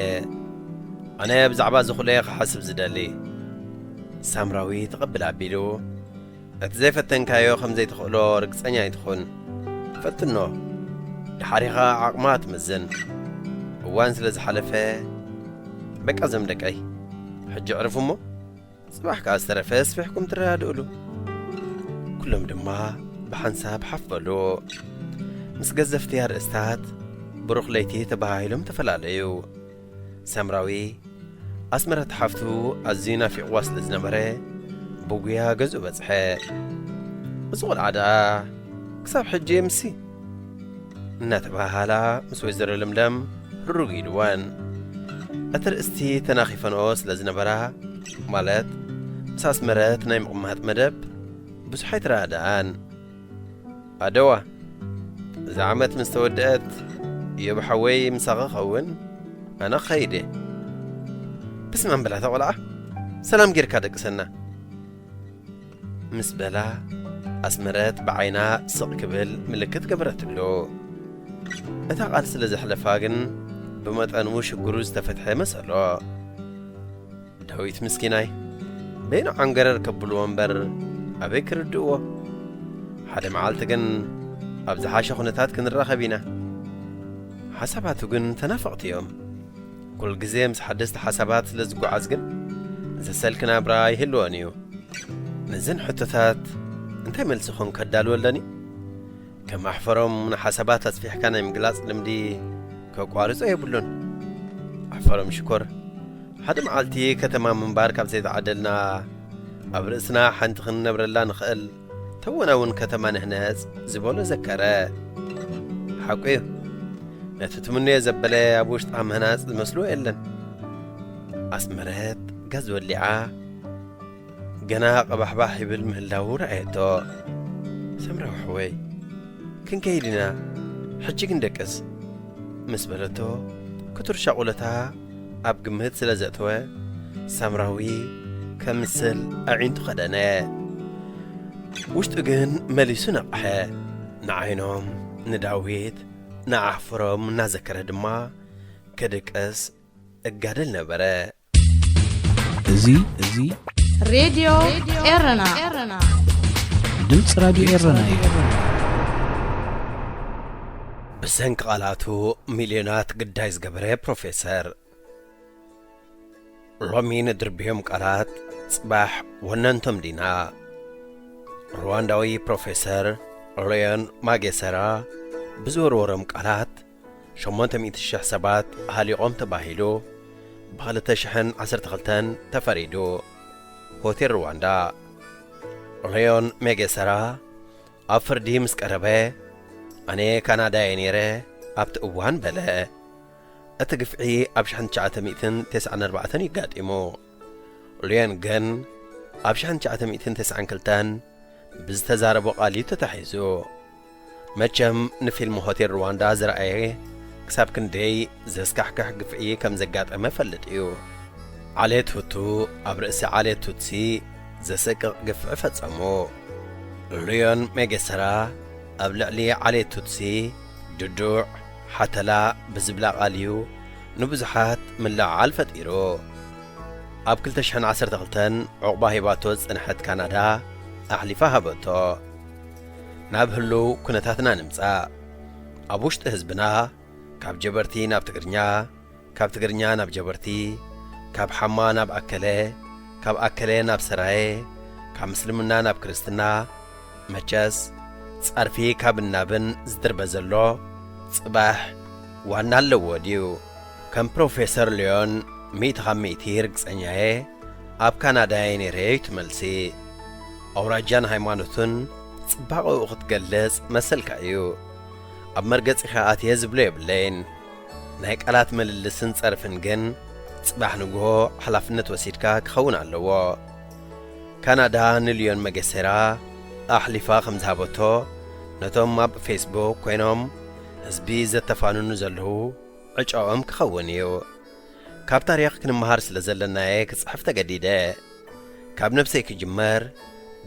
ኣነ ብዛዕባ እዚ ኩለ ክሓስብ ዝደሊ። ሳምራዊ ተቐብል ኣቢሉ፣ እቲ ዘይፈተንካዮ ከም ዘይትኽእሎ ርግጸኛ ኣይትኹን። ፈትኖ፣ ድሓር ኢኻ ዓቕማ ትምዝን። እዋን ስለ ዝሓለፈ፣ በቃ እዞም ደቀይ፣ ሕጂ ዕርፉ እሞ፣ ጽባሕ ከኣ ዝተረፈ ኣስፊሕኩም ትረዳድእሉ። ኩሎም ድማ ብሓንሳብ ሓፍ በሉ። ምስ ገዘፍቲ ኣርእስታት ብሩኽ ለይቲ ተባሃሂሎም ተፈላለዩ። ሳምራዊ ኣስመረት ሓፍቱ ኣዝዩ ናፊቕዋ ስለ ዝነበረ፣ ብጉያ ገዝኡ በጽሐ። እዚ ቖልዓ ደኣ ክሳብ ሕጂ ምስሲ እናተባሃላ ምስ ወይዘሮ ለምለም ርሩግ ኢልወን። እቲ ርእስቲ ተናኺፈንኦ ስለ ዝነበራ፣ ማለት ምስ ኣስመረት ናይ ምቕማጥ መደብ ብዙሕ ኣይተረዳድኣን። ኣደዋ፣ እዛ ዓመት ምስ ተወደአት፣ እዮብ ሓወይ ምሳኺ ኸውን፣ ኣነ ክኸይድ እየ። በስመ ኣብ በላ እታ ቖልዓ፣ ሰላም ጌርካ ደቅሰና። ምስ በላ፣ ኣስመረት ብዓይና ስቕ ክብል ምልክት ገበረትሉ። እታ ቃል ስለ ዘሕለፋ ግን፣ ብመጠኑ ሽግሩ ዝተፈትሐ መሰሎ። ዳዊት ምስኪናይ፣ በይኑ ዓንገረር ከብልዎ እምበር፣ ኣበይ ክርድእዎ? ሓደ መዓልቲ ግን፣ ኣብ ዝሓሸ ኩነታት ክንራኸብ ኢና። ሓሳባቱ ግን ተናፈቕቲ እዮም። ኩል ግዜ ምስ ሓደስቲ ሓሳባት ስለ ዝጓዓዝ ግን፣ ዘሰልኪ ናብራ ኣይህልዎን እዩ። ነዘን ሕቶታት እንታይ መልሲ ኾን ከዳልወለኒ? ከም ኣሕፈሮም ንሓሳባት ኣስፊሕካ ናይ ምግላጽ ልምዲ ከቋርጾ የብሉን። ኣሕፈሮም ሽኮር፣ ሓደ መዓልቲ ከተማ ምንባር ካብ ዘይተዓደልና፣ ኣብ ርእስና ሓንቲ ክንነብረላ ንኽእል ተወናውን ከተማ ንህነጽ ዝበሎ ዘከረ። ሓቁ እዩ። ነቲ ትምንዮ ዘበለ ኣብ ውሽጣ ምህናጽ ዝመስሎ የለን። ኣስመረት ጋዝ ወሊዓ፣ ገና ቀባሕባሕ ይብል ምህላዉ ረኣየቶ። ሰምራዊ ሓወይ፣ ክንከይድ ኢና፣ ሕጂ ክንደቅስ፣ ምስ በለቶ፣ ክቱር ሻቑለታ ኣብ ግምት ስለ ዘእተወ፣ ሳምራዊ ከምስል ኣዒንቱ ከደነ። ውሽጡ ግን መሊሱ ነቕሐ። ንዓይኖም፣ ንዳዊት፣ ንኣሕፍሮም እናዘከረ ድማ ክድቅስ እጋደል ነበረ። እዚ፣ እዚ ሬድዮ ኤረና። ድምፂ ራድዮ ኤረና እዩ። ብሰንኪ ቃላቱ ሚልዮናት ግዳይ ዝገበረ ፕሮፌሰር። ሎሚ ንድርብዮም ቃላት፣ ጽባሕ ወነንቶም ዲና። ሩዋንዳዊ ፕሮፌሰር ኦሎዮን ማጌሰራ ብዝወርወሮም ቃላት፣ ሸሞንተ ሚእቲ ሽሕ ሰባት ሃሊቖም ተባሂሉ፣ ብ ክልተ ሽሕን ዓሰርተ ክልተን ተፈሪዱ። ሆቴል ሩዋንዳ። ኦሎዮን ማጌሰራ ኣብ ፍርዲ ምስ ቀረበ፣ ኣነ ካናዳ እየ ነይረ ኣብቲ እዋን በለ። እቲ ግፍዒ ኣብ ሽሕን ትሽዓተ ሚእትን ተስዓን ኣርባዕተን እዩ ኣጋጢሙ። ኦሎዮን ግን ኣብ ሽሕን ትሽዓተ ሚእትን ተስዓን ክልተን ብዝተዛረቦ ቃል እዩ ተታሒዙ። መቸም ንፊልም ሆቴል ሩዋንዳ ዝረኣየ ክሳብ ክንደይ ዘስካሕክሕ ግፍዒ ከም ዘጋጠመ ፈልጥ እዩ። ዓሌት ሁቱ ኣብ ርእሲ ዓሌት ቱትሲ ዘሰቅቕ ግፍዒ ፈጸሙ። ሉዮን ሜጌሰራ ኣብ ልዕሊ ዓሌት ቱትሲ ድዱዕ፣ ሓተላ ብዝብላ ቃል እዩ ንብዙሓት ምልዕዓል ፈጢሩ። ኣብ ክልተ ሽሕን ዓሰርተ ክልተን ዕቑባ ሂባቶ ዝጸንሐት ካናዳ ኣሕሊፋ ሃበቶ። ናብ ህሉው ኩነታትና ንምጻእ። ኣብ ውሽጢ ህዝብና ካብ ጀበርቲ ናብ ትግርኛ፣ ካብ ትግርኛ ናብ ጀበርቲ፣ ካብ ሓማ ናብ ኣከለ፣ ካብ ኣከለ ናብ ሰራየ፣ ካብ ምስልምና ናብ ክርስትና። መቸስ ጸርፊ ካብ እናብን ዝድርበ ዘሎ ጽባሕ ዋና ኣለዎ ድዩ? ከም ፕሮፌሰር ሊዮን ሚእቲ ካብ ሚእቲ ርግጸኛየ ኣብ ካናዳየ ነይረየ እዩ እቲ መልሲ። ኣውራጃን ሃይማኖትን ጽባቐኡ ክትገልጽ መሰልካ እዩ። ኣብ መርገጺኻ ኣትየ ዝብሎ የብለይን። ናይ ቃላት ምልልስን ጸርፍን ግን ጽባሕ ንግሆ ሓላፍነት ወሲድካ ክኸውን ኣለዎ። ካናዳ ንልዮን መገሴራ ኣሕሊፋ ከም ዝሃበቶ ነቶም ኣብ ፌስቡክ ኮይኖም ህዝቢ ዘተፋንኑ ዘለዉ ዕጫኦም ክኸውን እዩ። ካብ ታሪኽ ክንመሃር ስለ ዘለናየ ክጽሕፍ ተገዲደ። ካብ ነብሰይ ክጅመር፣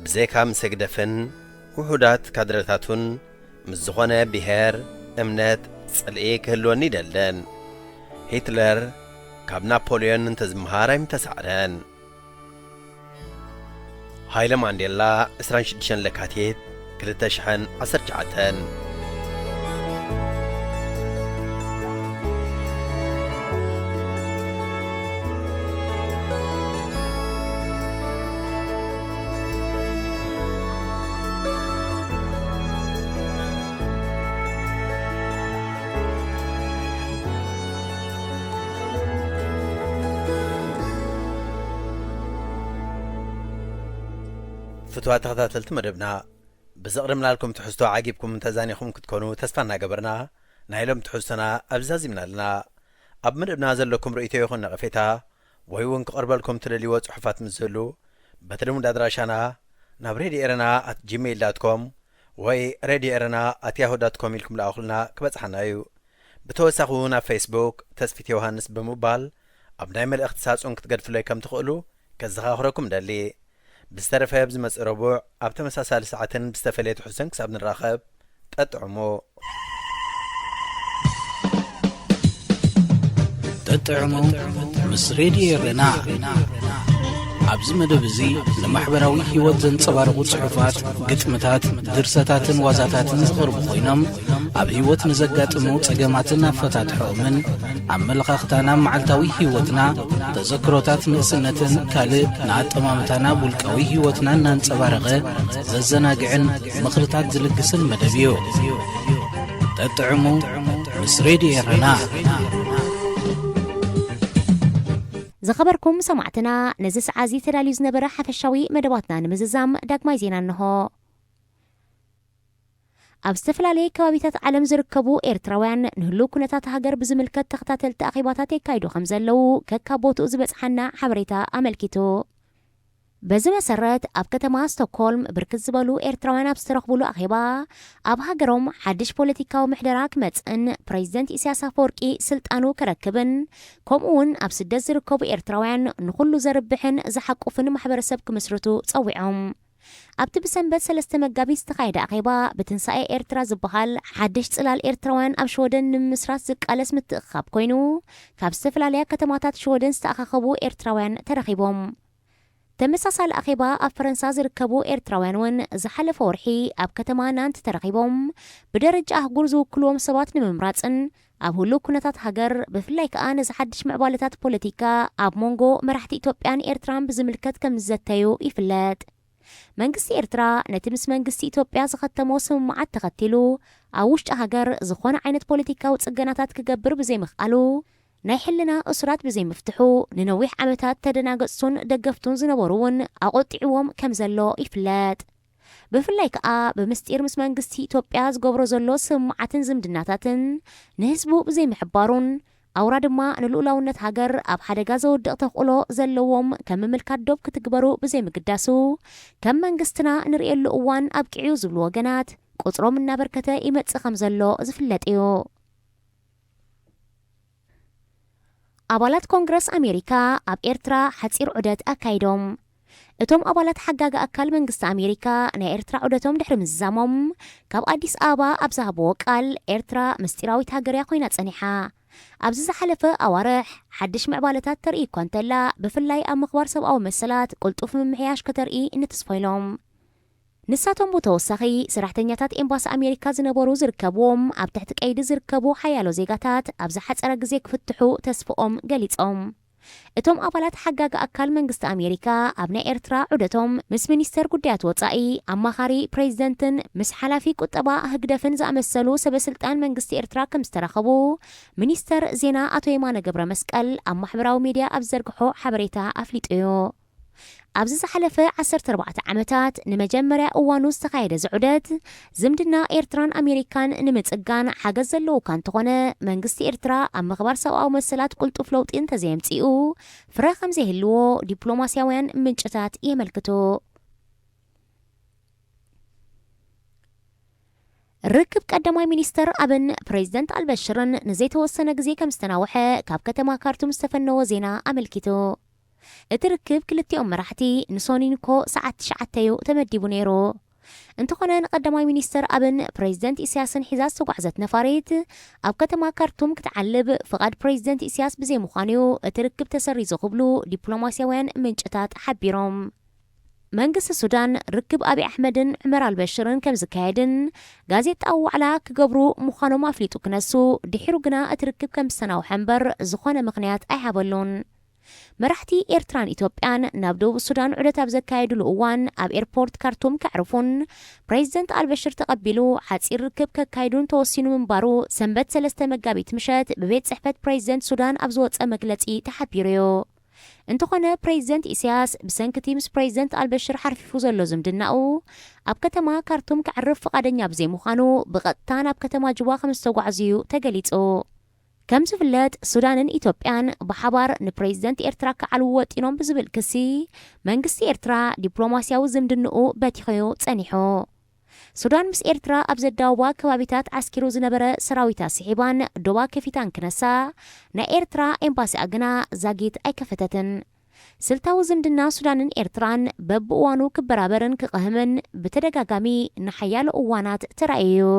ብዘይካ ምስ ህግደፍን ውሑዳት ካድረታቱን ምስ ዝኾነ ብሄር፣ እምነት፣ ጽልኢ ክህልወኒ ይደልን። ሂትለር ካብ ናፖልዮን እንተዝመሃር ኣይምተሳዕረን። ሃይለ ማንዴላ፣ ዕስራን ሽዱሽተን ለካቲት ክልተ ሽሕን ዓሰርተ ትሽዓተን። ፍቱዋት ተኸታተልቲ መደብና፣ ብዘቕደምናልኩም ትሕዝቶ ዓጊብኩም ተዛኒኹም ክትኮኑ ተስፋ እናገበርና፣ ናይ ሎም ትሕዝቶና ኣብዚ ዛዚምና ኣለና። ኣብ መደብና ዘለኩም ርእይቶ ይኹን ነቐፌታ፣ ወይ እውን ክቐርበልኩም ትደልይዎ ጽሑፋት ምስ ዝህሉ፣ በቲ ልሙድ ኣድራሻና ናብ ሬድዮ ኤረና ኣት ጂሜይል ዳት ኮም ወይ ሬድዮ ኤረና ኣት ያሁ ዳት ኮም ኢልኩም ለኣኹልና፣ ክበጽሓና እዩ። ብተወሳኺ እውን ኣብ ፌስቡክ ተስፊት ዮሃንስ ብምባል ኣብ ናይ መልእኽቲ ሳጹን ክትገድፉለይ ከም ትኽእሉ ከዘኻኽረኩም እደሊ። ብዝተረፈ ኣብ ዝመጽእ ረቡዕ ኣብ ተመሳሳሊ ሰዓትን ብዝተፈለየ ትሕዝቶን ክሳብ ንራኸብ፣ ጠጥዕሙ። ጠጥዕሙ ምስ ሬድዮ ኤረና። ኣብዚ መደብ እዚ ንማሕበራዊ ህይወት ዘንጸባርቑ ጽሑፋት፣ ግጥምታት፣ ድርሰታትን ዋዛታትን ዝቐርቡ ኮይኖም፣ ኣብ ህይወት ንዘጋጥሙ ጸገማትን ኣፈታትሖኦምን፣ ኣመለኻኽታና ኣብ መዓልታዊ ህይወትና፣ ተዘክሮታት ንእስነትን ካልእ ንኣጠማምታና ኣብ ውልቃዊ ህይወትና እናንጸባረቐ ዘዘናግዕን ምኽርታት ዝልግስን መደብ እዩ። ጠጥዕሙ ምስ ሬድዮ ኤረና። ዝኸበርኩም ሰማዕትና፣ ነዚ ሰዓት እዚ ተዳልዩ ዝነበረ ሓፈሻዊ መደባትና ንምዝዛም ዳግማይ ዜና እንሆ። ኣብ ዝተፈላለየ ከባቢታት ዓለም ዝርከቡ ኤርትራውያን ንህሉው ኩነታት ሃገር ብዝምልከት ተኸታተልቲ ኣኼባታት የካይዱ ከም ዘለዉ ከካብ ቦትኡ ዝበጽሓና ሓበሬታ ኣመልኪቱ። በዚ መሰረት፣ ኣብ ከተማ ስቶክሆልም ብርክት ዝበሉ ኤርትራውያን ኣብ ዝተረኽቡሉ ኣኼባ፣ ኣብ ሃገሮም ሓድሽ ፖለቲካዊ ምሕደራ ክመጽእን ፕሬዚደንት ኢሳያስ ኣፈወርቂ ስልጣኑ ክረክብን፣ ከምኡ እውን ኣብ ስደት ዝርከቡ ኤርትራውያን ንኹሉ ዘርብሕን ዝሓቁፍን ማሕበረሰብ ክምስርቱ ጸዊዖም። ኣብቲ ብሰንበት ሰለስተ መጋቢት ዝተኻየደ ኣኼባ፣ ብትንሳኤ ኤርትራ ዝበሃል ሓድሽ ጽላል ኤርትራውያን ኣብ ሽወደን ንምምስራት ዝቃለስ ምትእኽኻብ ኮይኑ፣ ካብ ዝተፈላለያ ከተማታት ሽወደን ዝተኣኻኸቡ ኤርትራውያን ተረኺቦም። ተመሳሳሊ ኣኼባ ኣብ ፈረንሳ ዝርከቡ ኤርትራውያን እውን ዝሓለፈ ወርሒ ኣብ ከተማ ናንት ተረኺቦም፣ ብደረጃ ኣህጉር ዝውክልዎም ሰባት ንምምራጽን ኣብ ህሉው ኩነታት ሃገር፣ ብፍላይ ከኣ ነዚ ሓድሽ ምዕባለታት ፖለቲካ ኣብ መንጎ መራሕቲ ኢትዮጵያን ኤርትራን ብዝምልከት ከም ዝዘተዩ ይፍለጥ። መንግስቲ ኤርትራ ነቲ ምስ መንግስቲ ኢትዮጵያ ዝኸተሞ ስምምዓት ተኸቲሉ፣ ኣብ ውሽጢ ሃገር ዝኾነ ዓይነት ፖለቲካዊ ጽገናታት ክገብር ብዘይምኽኣሉ፣ ናይ ሕልና እሱራት ብዘይምፍትሑ፣ ንነዊሕ ዓመታት ተደናገጽቱን ደገፍቱን ዝነበሩ እውን ኣቖጢዕዎም ከም ዘሎ ይፍለጥ። ብፍላይ ከኣ ብምስጢር ምስ መንግስቲ ኢትዮጵያ ዝገብሮ ዘሎ ስምምዓትን ዝምድናታትን ንህዝቡ ብዘይምሕባሩን፣ ኣውራ ድማ ንልኡላውነት ሃገር ኣብ ሓደጋ ዘውድቕ ተኽእሎ ዘለዎም ከም ምምልካት ዶብ ክትግበሩ ብዘይምግዳሱ፣ ከም መንግስትና ንርእየሉ እዋን ኣብቂዑ ዝብሉ ወገናት ቁጽሮም እናበርከተ ይመጽእ ከም ዘሎ ዝፍለጥ እዩ። ኣባላት ኮንግረስ ኣሜሪካ ኣብ ኤርትራ ሓጺር ዑደት ኣካይዶም። እቶም ኣባላት ሓጋጊ ኣካል መንግስቲ ኣሜሪካ ናይ ኤርትራ ዑደቶም ድሕሪ ምዝዛሞም፣ ካብ ኣዲስ ኣበባ ኣብ ዝሃብዎ ቃል፣ ኤርትራ ምስጢራዊት ሃገር እያ ኮይና ጸኒሓ። ኣብዚ ዝሓለፈ ኣዋርሕ ሓድሽ ምዕባለታት ተርኢ እኳ እንተላ፣ ብፍላይ ኣብ ምኽባር ሰብኣዊ መሰላት ቅልጡፍ ምምሕያሽ ከተርኢ ንትስፎ ኢሎም። ንሳቶም ብተወሳኺ፣ ሰራሕተኛታት ኤምባሲ ኣሜሪካ ዝነበሩ ዝርከብዎም፣ ኣብ ትሕቲ ቀይዲ ዝርከቡ ሓያሎ ዜጋታት ኣብ ዝሓጸረ ግዜ ክፍትሑ ተስፍኦም ገሊጾም። እቶም ኣባላት ሓጋጊ ኣካል መንግስቲ ኣሜሪካ ኣብ ናይ ኤርትራ ዑደቶም፣ ምስ ሚኒስተር ጉዳያት ወጻኢ፣ ኣማኻሪ ፕሬዚደንትን ምስ ሓላፊ ቁጠባ ህግደፍን ዝኣመሰሉ ሰበስልጣን መንግስቲ ኤርትራ ከም ዝተራኸቡ፣ ሚኒስተር ዜና ኣቶ የማነ ገብረ መስቀል ኣብ ማሕበራዊ ሚድያ ኣብ ዝዘርግሖ ሓበሬታ ኣፍሊጡ እዩ። ኣብዚ ዝሓለፈ ዓሰርተ ኣርባዕተ ዓመታት ንመጀመርያ እዋኑ ዝተኻየደ እዚ ዑደት፣ ዝምድና ኤርትራን ኣሜሪካን ንምጽጋን ሓገዝ ዘለዎ እኳ እንተኾነ፣ መንግስቲ ኤርትራ ኣብ ምኽባር ሰብኣዊ መሰላት ቅልጡፍ ለውጢ እንተዘየምጺኡ፣ ፍረ ከም ዘይህልዎ ዲፕሎማስያውያን ምንጭታት የመልክቱ። ርክብ ቀዳማይ ሚኒስተር ኣብን ፕሬዚደንት ኣልበሽርን ንዘይተወሰነ ግዜ ከም ዝተናውሐ ካብ ከተማ ካርቱም ዝተፈነወ ዜና ኣመልኪቱ። እቲ ርክብ ክልቲኦም መራሕቲ ንሶኒንኮ ሰዓት ትሽዓተ እዩ ተመዲቡ ነይሩ። እንተኾነ፣ ንቀዳማይ ሚኒስተር ኣብን ፕሬዚደንት ኢሳያስን ሒዛ ዝተጓዕዘት ነፋሪት ኣብ ከተማ ካርቱም ክትዓልብ ፍቓድ ፕሬዚደንት ኢሳያስ ብዘይምዃኑ'ዩ እቲ ርክብ ተሰሪዙ ክብሉ ዲፕሎማስያውያን ምንጭታት ሓቢሮም። መንግስቲ ሱዳን ርክብ ኣብይ ኣሕመድን ዑመር ኣልበሽርን ከም ዝካየድን ጋዜጣዊ ዋዕላ ክገብሩ ምዃኖም ኣፍሊጡ ክነሱ፣ ድሒሩ ግና እቲ ርክብ ከም ዝተናውሐ እምበር ዝኾነ ምኽንያት ኣይሃበሉን። መራሕቲ ኤርትራን ኢትዮጵያን ናብ ደቡብ ሱዳን ዑደት ኣብ ዘካየድሉ እዋን ኣብ ኤርፖርት ካርቱም ከዕርፉን ፕሬዚደንት ኣልበሽር ተቐቢሉ ሓጺር ርክብ ከካይዱን ተወሲኑ ምንባሩ ሰንበት ሰለስተ መጋቢት ምሸት ብቤት ጽሕፈት ፕሬዚደንት ሱዳን ኣብ ዝወጸ መግለጺ ተሓቢሩ እዩ። እንተኾነ ፕሬዚደንት ኢሳያስ ብሰንክቲ ምስ ፕሬዚደንት ኣልበሽር ሓርፊፉ ዘሎ ዝምድናኡ ኣብ ከተማ ካርቱም ከዕርፍ ፍቓደኛ ብዘይምዃኑ ብቐጥታ ናብ ከተማ ጁባ ከም ዝተጓዕዙ እዩ ተገሊጹ። ከም ዝፍለጥ፣ ሱዳንን ኢትዮጵያን ብሓባር ንፕሬዚደንት ኤርትራ ክዓልዉ ወጢኖም ብዝብል ክሲ፣ መንግስቲ ኤርትራ ዲፕሎማስያዊ ዝምድንኡ በቲኹ ጸኒሑ። ሱዳን ምስ ኤርትራ ኣብ ዘዳውባ ከባቢታት ዓስኪሩ ዝነበረ ሰራዊታ ስሒባን ዶባ ከፊታን ክነሳ፣ ናይ ኤርትራ ኤምባሲኣ ግና ዛጊት ኣይከፈተትን። ስልታዊ ዝምድና ሱዳንን ኤርትራን በብእዋኑ ክበራበርን ክቐህምን ብተደጋጋሚ ንሓያሎ እዋናት ተራእዩ እዩ።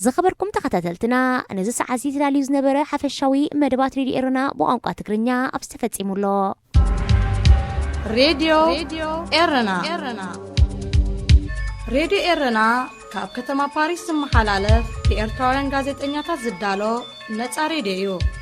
ዝኸበርኩም ተኸታተልትና፣ ነዚ ሰዓት እዚ ተዳልዩ ዝነበረ ሓፈሻዊ መደባት ሬድዮ ኤረና ብቋንቋ ትግርኛ ኣብዚ ተፈጺሙ ኣሎ። ሬድዮ ኤረና። ሬድዮ ኤረና ካብ ከተማ ፓሪስ ዝመሓላለፍ ብኤርትራውያን ጋዜጠኛታት ዝዳሎ ነጻ ሬድዮ እዩ።